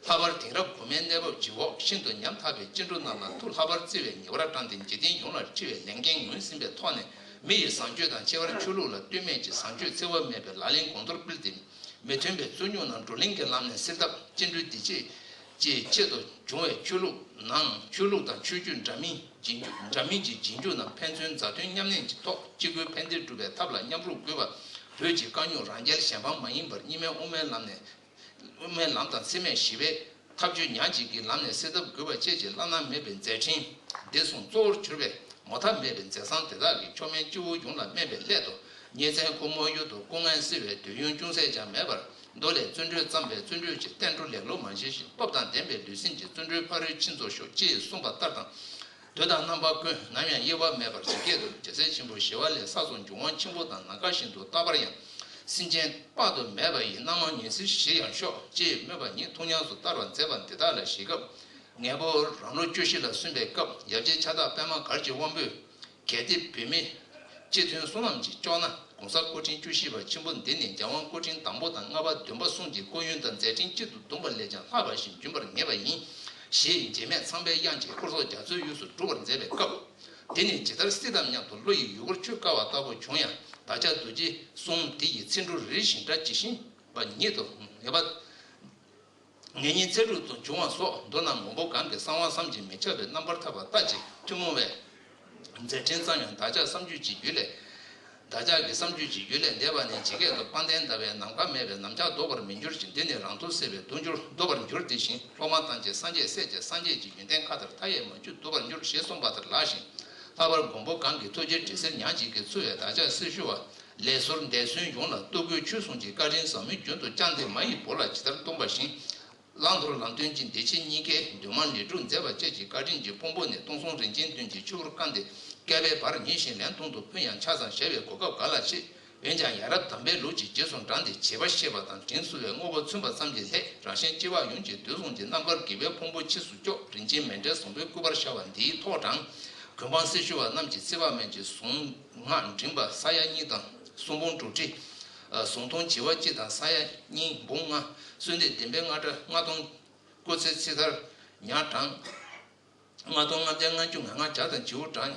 ལྷག་པར་དེང་རབས་གོང་མའི་གནས་བབ་ཀྱི་འོག་ཤིན་ཏུ་ཉམ་ཐག་པའི་སྐྱེ་འགྲོ་རྣམས་ལ་ཐུགས་ལྷག་པར་བརྩེ་བའི་ཉེ་བར་བགྲངས་ཏེ་འཇིག་རྟེན་ཡོངས་ལ་འཁྲི་བའི་ལས་འགན་ངོས་ཟིན་པའི་ཐོག་ནས། མི་ཡི་བཟང་སྤྱོད་དང་ཁྱད་པར་ཆོས་ལུགས་ལ་ལྟོས་མེད་ཀྱི་བཟང་སྤྱོད་འཚེ་བ་མེད་པའི་ལག་ལེན་གོང་མཐོར་སྤེལ་ཏེ། མི་མཐུན་པའི་རྩོད་རྙོག་རྣམས་བགྲོ་གླེང་གི་ལམ་ནས་སེལ་ཐབས། སྐྱེ་འགྲོའི་བདེ་སྐྱིད་ཀྱི་ཆེད་དུ་བྱུང་བའི་ཆོས་ལུགས་ནང་ཆོས་ལུགས་དང་ཆོས་བརྒྱུད་འདྲ་མིན་རྗེས་འཇུག་འདྲ་མིན་གྱི་རྗེས་འཇུག་རྣམས་ཕན་ཚུན་མཛའ་མཐུན་མཉམ་གནས་ཀྱི་ཐོག་གཅིག་གྱུར་ཕན་བདེ་སྒྲུབ་པའི་ཐབས་ལ་མཉམ་རུབ་དགོས་པ། བོད་ཀྱི་དཀའ་རྙོག་རང་རྒྱལ་གཞན་དབང་མ་ཡིན་པར་གཉིས་སྨན་དབུ་མའི་ལམ་ནས། དབུ་མའི་ལམ་དང་འཚེ་མེད་ཞི་བའི་ཐབས་བྱུས་ཉག་གཅིག་གི་ལམ་ནས་སེལ་ཐབས་དགོས་པ་བཅས་ཀྱི་བླ་ན་མེད་པའི་མཛད་འཕྲིན་བདེ་སྲུང་གཙོ་བོར་གྱུར་པའི་ངོ་ཐབས་མེད་པའི་མཛད་བཟང་དེ་དག་གིས་མཆོག་དམན་སྤྱི་བོ་ཡོངས་ལ་སྨན་པའི་སླད་དུ། ཉིན་མཚན་ཁོ་མོ་ཡུལ་དུ་སྐུ་ངལ་སེལ་བའི་དུས་ཡུན་ཅུང་ཟད་ཀྱང་མེད་པར། མདོ་ལས་བརྩོན་འགྲུས་བརྩམས་པའི་བརྩོན་འགྲུས་ཀྱི་བསྟན་འགྲོ་ལེགས་ལུགས་མ་བཞེས་ཤིང་སྟོབས་དང་ལྡན་པའི་ལུས་སེམས་ཀྱི་བརྩོན་འགྲུས་ཕ་རོལ་ཕྱིན་རྫོགས་ཤོག་ཅེས་གསུངས་པ་ལྟར་དང་། དུས་དང་རྣམ་པ་ཀུན་ནམ་ཡང་གཡེལ་བ་མེད་པར་ཇི་སྐད་དུ་རྒྱལ་སྲས་ཆེན་པོ་ཞི་བ་ལྷས་ས་སོགས་འབྱུང་བ་ཆེན་པོ་དང་ནམ་མཁའ་བཞིན་དུ་རྟག་པར་ཡང་། སེམས་ཅན་དཔག་ཏུ་མེད་པ་ཡི་རྣམ་མང་ཉི་ཚེ་ཞི་ཡང་ཤོག་ཅེས་སྨོན་པ་ཉིད་ཐུགས་ཉམས་སུ་བསྟར་བར་མཛད་པ་འདི་དག་ལ་བཞེས་སྐབས། ངེས་པར་རང་ལོ་བཅུ་བཞི་ལ་སོན་པའི་སྐབས་ཡབ་རྗེ་ཕྱག་བདག་པདྨ་གར་གྱི་དབང་པོས། གལ་ཏེ་བོད་མི་སྤྱི་མཐུན་བསོད་ནམས་ཀྱིས་ལྕོགས་ན། ༸གོང་ས་སྐུ་ཕྲེང་བཅུ་བཞི་པ་ཆེན་པོ་འདི་ནི་རྒྱལ་དབང་སྐུ་ཕྲེང་དང་པོ་དང་ལྔ་པ་བདུན་པ་གསུམ་གྱི་སྐུ་ཡོན་དང་མཛད་འཕྲིན་གཅིག་ཏུ་བསྡོམས་པ་ལས་ཀྱང་ལྷག་པ་ཞིག་འབྱུང་བར་ངེས་པ་ཡིན། ཞེས་འཇིགས་མེད་ཚངས་པའི་དབྱངས་ཀྱིས་སྐུ་མཚོ་རྒྱ་མཚོའི་དབུས་སུ་སྒྲུབ་པར་མཛད་པའི་སྐབས། དེ་ནི་ཇི་ལྟར་སྲིད་དང་མཉམ་དུ་བློ་ཡི་ཡུལ་གོར་ཆུ་དཀའ་བ་ལྟ་བུ་བྱུང་ཡང་། བདག་ཅག་རྡོ་རྗེ་གསུམ་དེ་ཡི་ཚེ་འགྲོ་རེ་ཞིག་འདྲ་ཇི་བཞིན་པ་ཉིད་དུ་ངེས་པ། ངེས་གཉིས་ཚེ་སྒྲུབ་ཏུ་འབྱུང་བ་སོགས། མདོར་ན་མང་པོ་གང་གི་གསང་བ་བསམ་གྱིས་མི་ཁྱབ་པའི་རྣམ་པར་ཐར་པ་ལྟ་ཅི་ཐུན་མོང་བའི་མཛད་འཕྲིན་ཙམ་ཡང་བདག་ཅག་བསམ་བརྗོད་ཀྱི་རྒྱུད་ལས། བདག་ཅག་གི་བསམ་བརྗོད་ཀྱི་རྒྱུད་ལས་འདས་པ་ནི་ཇི་སྐད་དུ། དཔལ་ལྡན་ཟླ་བའི་ནམ་མཁའ་མེད་པས། ནམ་འཆར་ལྡོག་པར་མི་འགྱུར་ཞིང་། འདི་ནི་རང་ཐོག་སད་པས་ལྡོག་འགྱུར་ལྡོག་པར་འགྱུར། དེ་བཞིན་སློབ་མ་ཐམས་ཅད་སངས་རྒྱས་སྲས་ཀྱི་སངས་རྒྱས་ཀྱི་ཡོན་ཏན་མཁའ་ལྟར་མཐའ་ཡས་མ་གྱུར་ལྡོག་པར་འགྱུར་ཞེས་གསུངས་པ་ལྟར་ལགས་ཤིང་། ལྷག་པར་མགོན་པོ་གང་གི་ཐུགས་རྗེའི་དྲི་ཟའི་ཉག་གཅིག་གིས་ཚུར་བས་བདག་ཅག་སྲི་ཞུ་བ། ལས་ཟུར་འདས་གསོན་ཡོངས་ལ་བསྟོད་བསྐུལ་ཆོས་གསུམ་གྱི་བཀའ་དྲིན་ཟབ་མོས་རྒྱུན་དུ་བསྐྱངས་ཏེ། མ་ཡི་བུ་ལ་ཇི་ལྟར་གཏོང་བ་བཞིན། བླང་དོར་ལམ་སྟོན་གྱི་བདེ་སྐྱིད་གཉིས་ཀའི་འདུན་མ་ལས་གྲུབ་མཛད་པ་བཅས་ཀྱི་བཀའ་དྲིན་གྱི་ཕུང་པོ་ནི་སྟོང་གསུམ་རིན་ཆེན་བདུན་གྱི་ཆུ་བུར་བཀང་སྟེ། བསྐལ་པའི་བར་ཉིད་བཞིན་ལན་སྟོང་དུ་ཕུལ་ཡང་ཆ་ཚང་བཞག་པའི་གོ་སྐབས་ག་ལ་མཆིས། འོན་ཀྱང་ཡ་རབས་དམ་པའི་ལུགས་ཀྱི་རྗེས་སུ་འབྲངས་ཏེ། བྱེད་པ་ཤེས་པ་དང་དྲིན་གཟོ་བའི་དངོས་པོ་མཚོན་པ་ཙམ་གྱི་ལྷད། རང་གཞན་སྐྱེ་བ་ཡོངས་ཀྱི་དུས་གསུམ་གྱི་རྣམ་དཀར་དགེ་བའི་ཕུང་པོ་ཕྱིས་སུ་སྐྱོབ། རིན་ཆེན་མཎྜལ་བཟང་པོའི་སྐུ་པར་ཤར་བ་འདིའི་ཐོག་དྲངས། གུས་འབངས་སྲི་ཞུ་བ་རྣམས་ཀྱིས་བརྩེ་བ་དམན་གྱི་གཟུངས་སྔགས་མགྲིན་པ་ས་ཡ་གཉིས་དང་གསུམ་འབུམ་དྲུག་ཁྲི། གཟུངས་ཐུང་བྱེ་བ་གཅིག་དང་ས་ཡ་གཉིས་འབུམ་ལྔ། གསོལ་འདེབས་བདེན་པའི་རྔ་སྒྲ་ལྔ་སྟོང་། སྐུ་ཚེ་ཚེ་མཐར་ཉག་བགྲང་། ལྔ་སྟོང་ལྔ་བརྒྱ་ལྔ་བཅུ་ང་ལྔ། བརྒྱ་དང་བྱེའུ་བགྲང་།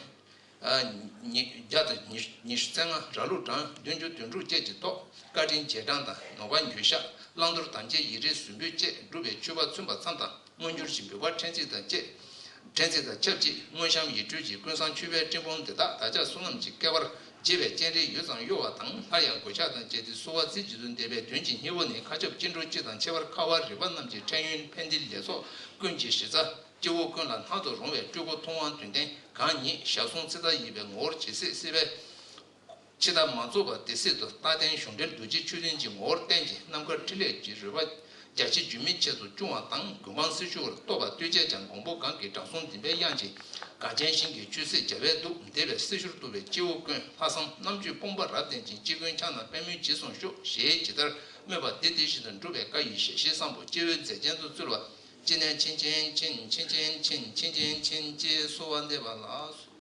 ཉི་བརྒྱ་དང་ཉི་ཉི་ཤུ་རྩ་ལྔ། ར་ལུག་བགྲང་། བདུན་ཅུ་དོན་དྲུག་བཅས་ཀྱི་ཐོག་བཀའ་དྲིན་རྗེས་འབྲང་དང་ནོར་བ་འགྱོད་བཤགས། བླང་དོར་དམ་བཅའི་ཡིག་རིགས་ཟུར་འབུལ་བཅས་སྒྲུབ་པའི་མཆོད་པ་མཚོན་པ་ཙམ་དང་། མངོན་གྱུར་གྱི་འབུལ་བ་ཕྲེང་ཚེགས་དང་བཅས། ཕྲེང་ཚེགས་དང་ཆབས་ཅིག་དངོས་བཤམས་ཡིག་འབྲུ་གྱི་ཀུན་བཟང་མཆོད་པའི་སྤྲིན་ཕུང་འདི་དག་བདག་ཅག་བསོད་ནམས་ཀྱི་བསྐལ་པར་རྒྱས་པའི་སྤྱན་རས་ཡུལ་ཙམ་གཡོ་བ་དང་། སླར་ཡང་གུས་ཕྱག་དང་བཅས་ཏེ་གསོལ་བ་རྩེ་གཅིག་ཏུ་འདེབས་པའི་དོན་གྱི་སྙིང་པོ་ནི། མཁའ་ཁྱབ་སྐྱེ་འགྲོ་སྤྱི་དང་ཁྱད་པར་ཁ་བ་རི་པ་རྣམས་ཀྱི་འཕྲལ་ཡུན་ཕན་བདེའི་ལེགས་ཚོགས་ཀུན་གྱི་གཞི་རྩ། སྐྱེ་བོ་ཀུན་ལ་སྣང་དུ་རུང་བའི་སྤྲུལ་སྐུ་མཐོང་བ་དོན་ལྡན་གང་ཉིད་ཞལ་གསུང་ཚིག་བདག་ཡིན་པའི་ངོ་བོར་ཇི་སྲིད་གསལ་བའི། འཆི་བདག་མ་རྫོགས་པ་དེ་སྲིད་དུ། རྟག་བརྟན་གཞུང་འབྲེལ་རྡོ་རྗེ་ཆོས་ལྡན་གྱི་ངོ་བོར་བསྟན་ཅིང་། རྣམ་དཀར་ཕྲིན་ལས་ཀྱི་རོལ་པ་རྒྱ་ཆེ་རྒྱུན་མི་ཆད་དུ་སྐྱོང་བ་དང་། གུས་འབངས་སྲི་ཞུ་བར་གཏོགས་པ་ལྟོས་བཅས་ཀྱང་། མགོན་པོ་གང་གི་དྲང་སྲོང་བདེན་པའི་དབྱངས་ཀྱིས། གངས་ཅན་ཞིང་གི་ཆོས་སྲིད་རྒྱལ་བས་གཏུགས། འདས་པའི་སྲི་ཞུར་གཏུགས་པའི་སྐྱེ་བོ་ཀུན། ལྷག་བསམ་རྣམ་དཔྱོད་དཔུང་པ་རབ་ལྡན་ཅིང་། སྐྱེ་ཀུན་ཕྱག་ན་པདྨོའི་རྗེས་སུ་ཤོག་ཞེས་ཇི་ལྟར་སྨོན་པ་དེ་དེ་བཞིན་དུ་འགྲུབ་པའི་བཀའ་ཡི་ཞལ་བཞེས་བཟང་པོ། སྤྱི་བོའི་མཛེས་རྒྱན་དུ་བཙུལ་བ། ཅི་ནས་ཕྱིན་ཅི་ཕྱིན་ཕྱིན་ཅི་ཕྱིན་ཕྱིན་ཅི་ཕྱིན་ཅེས་གསོལ་བ་འདེབས་པ་ལགས་སོ།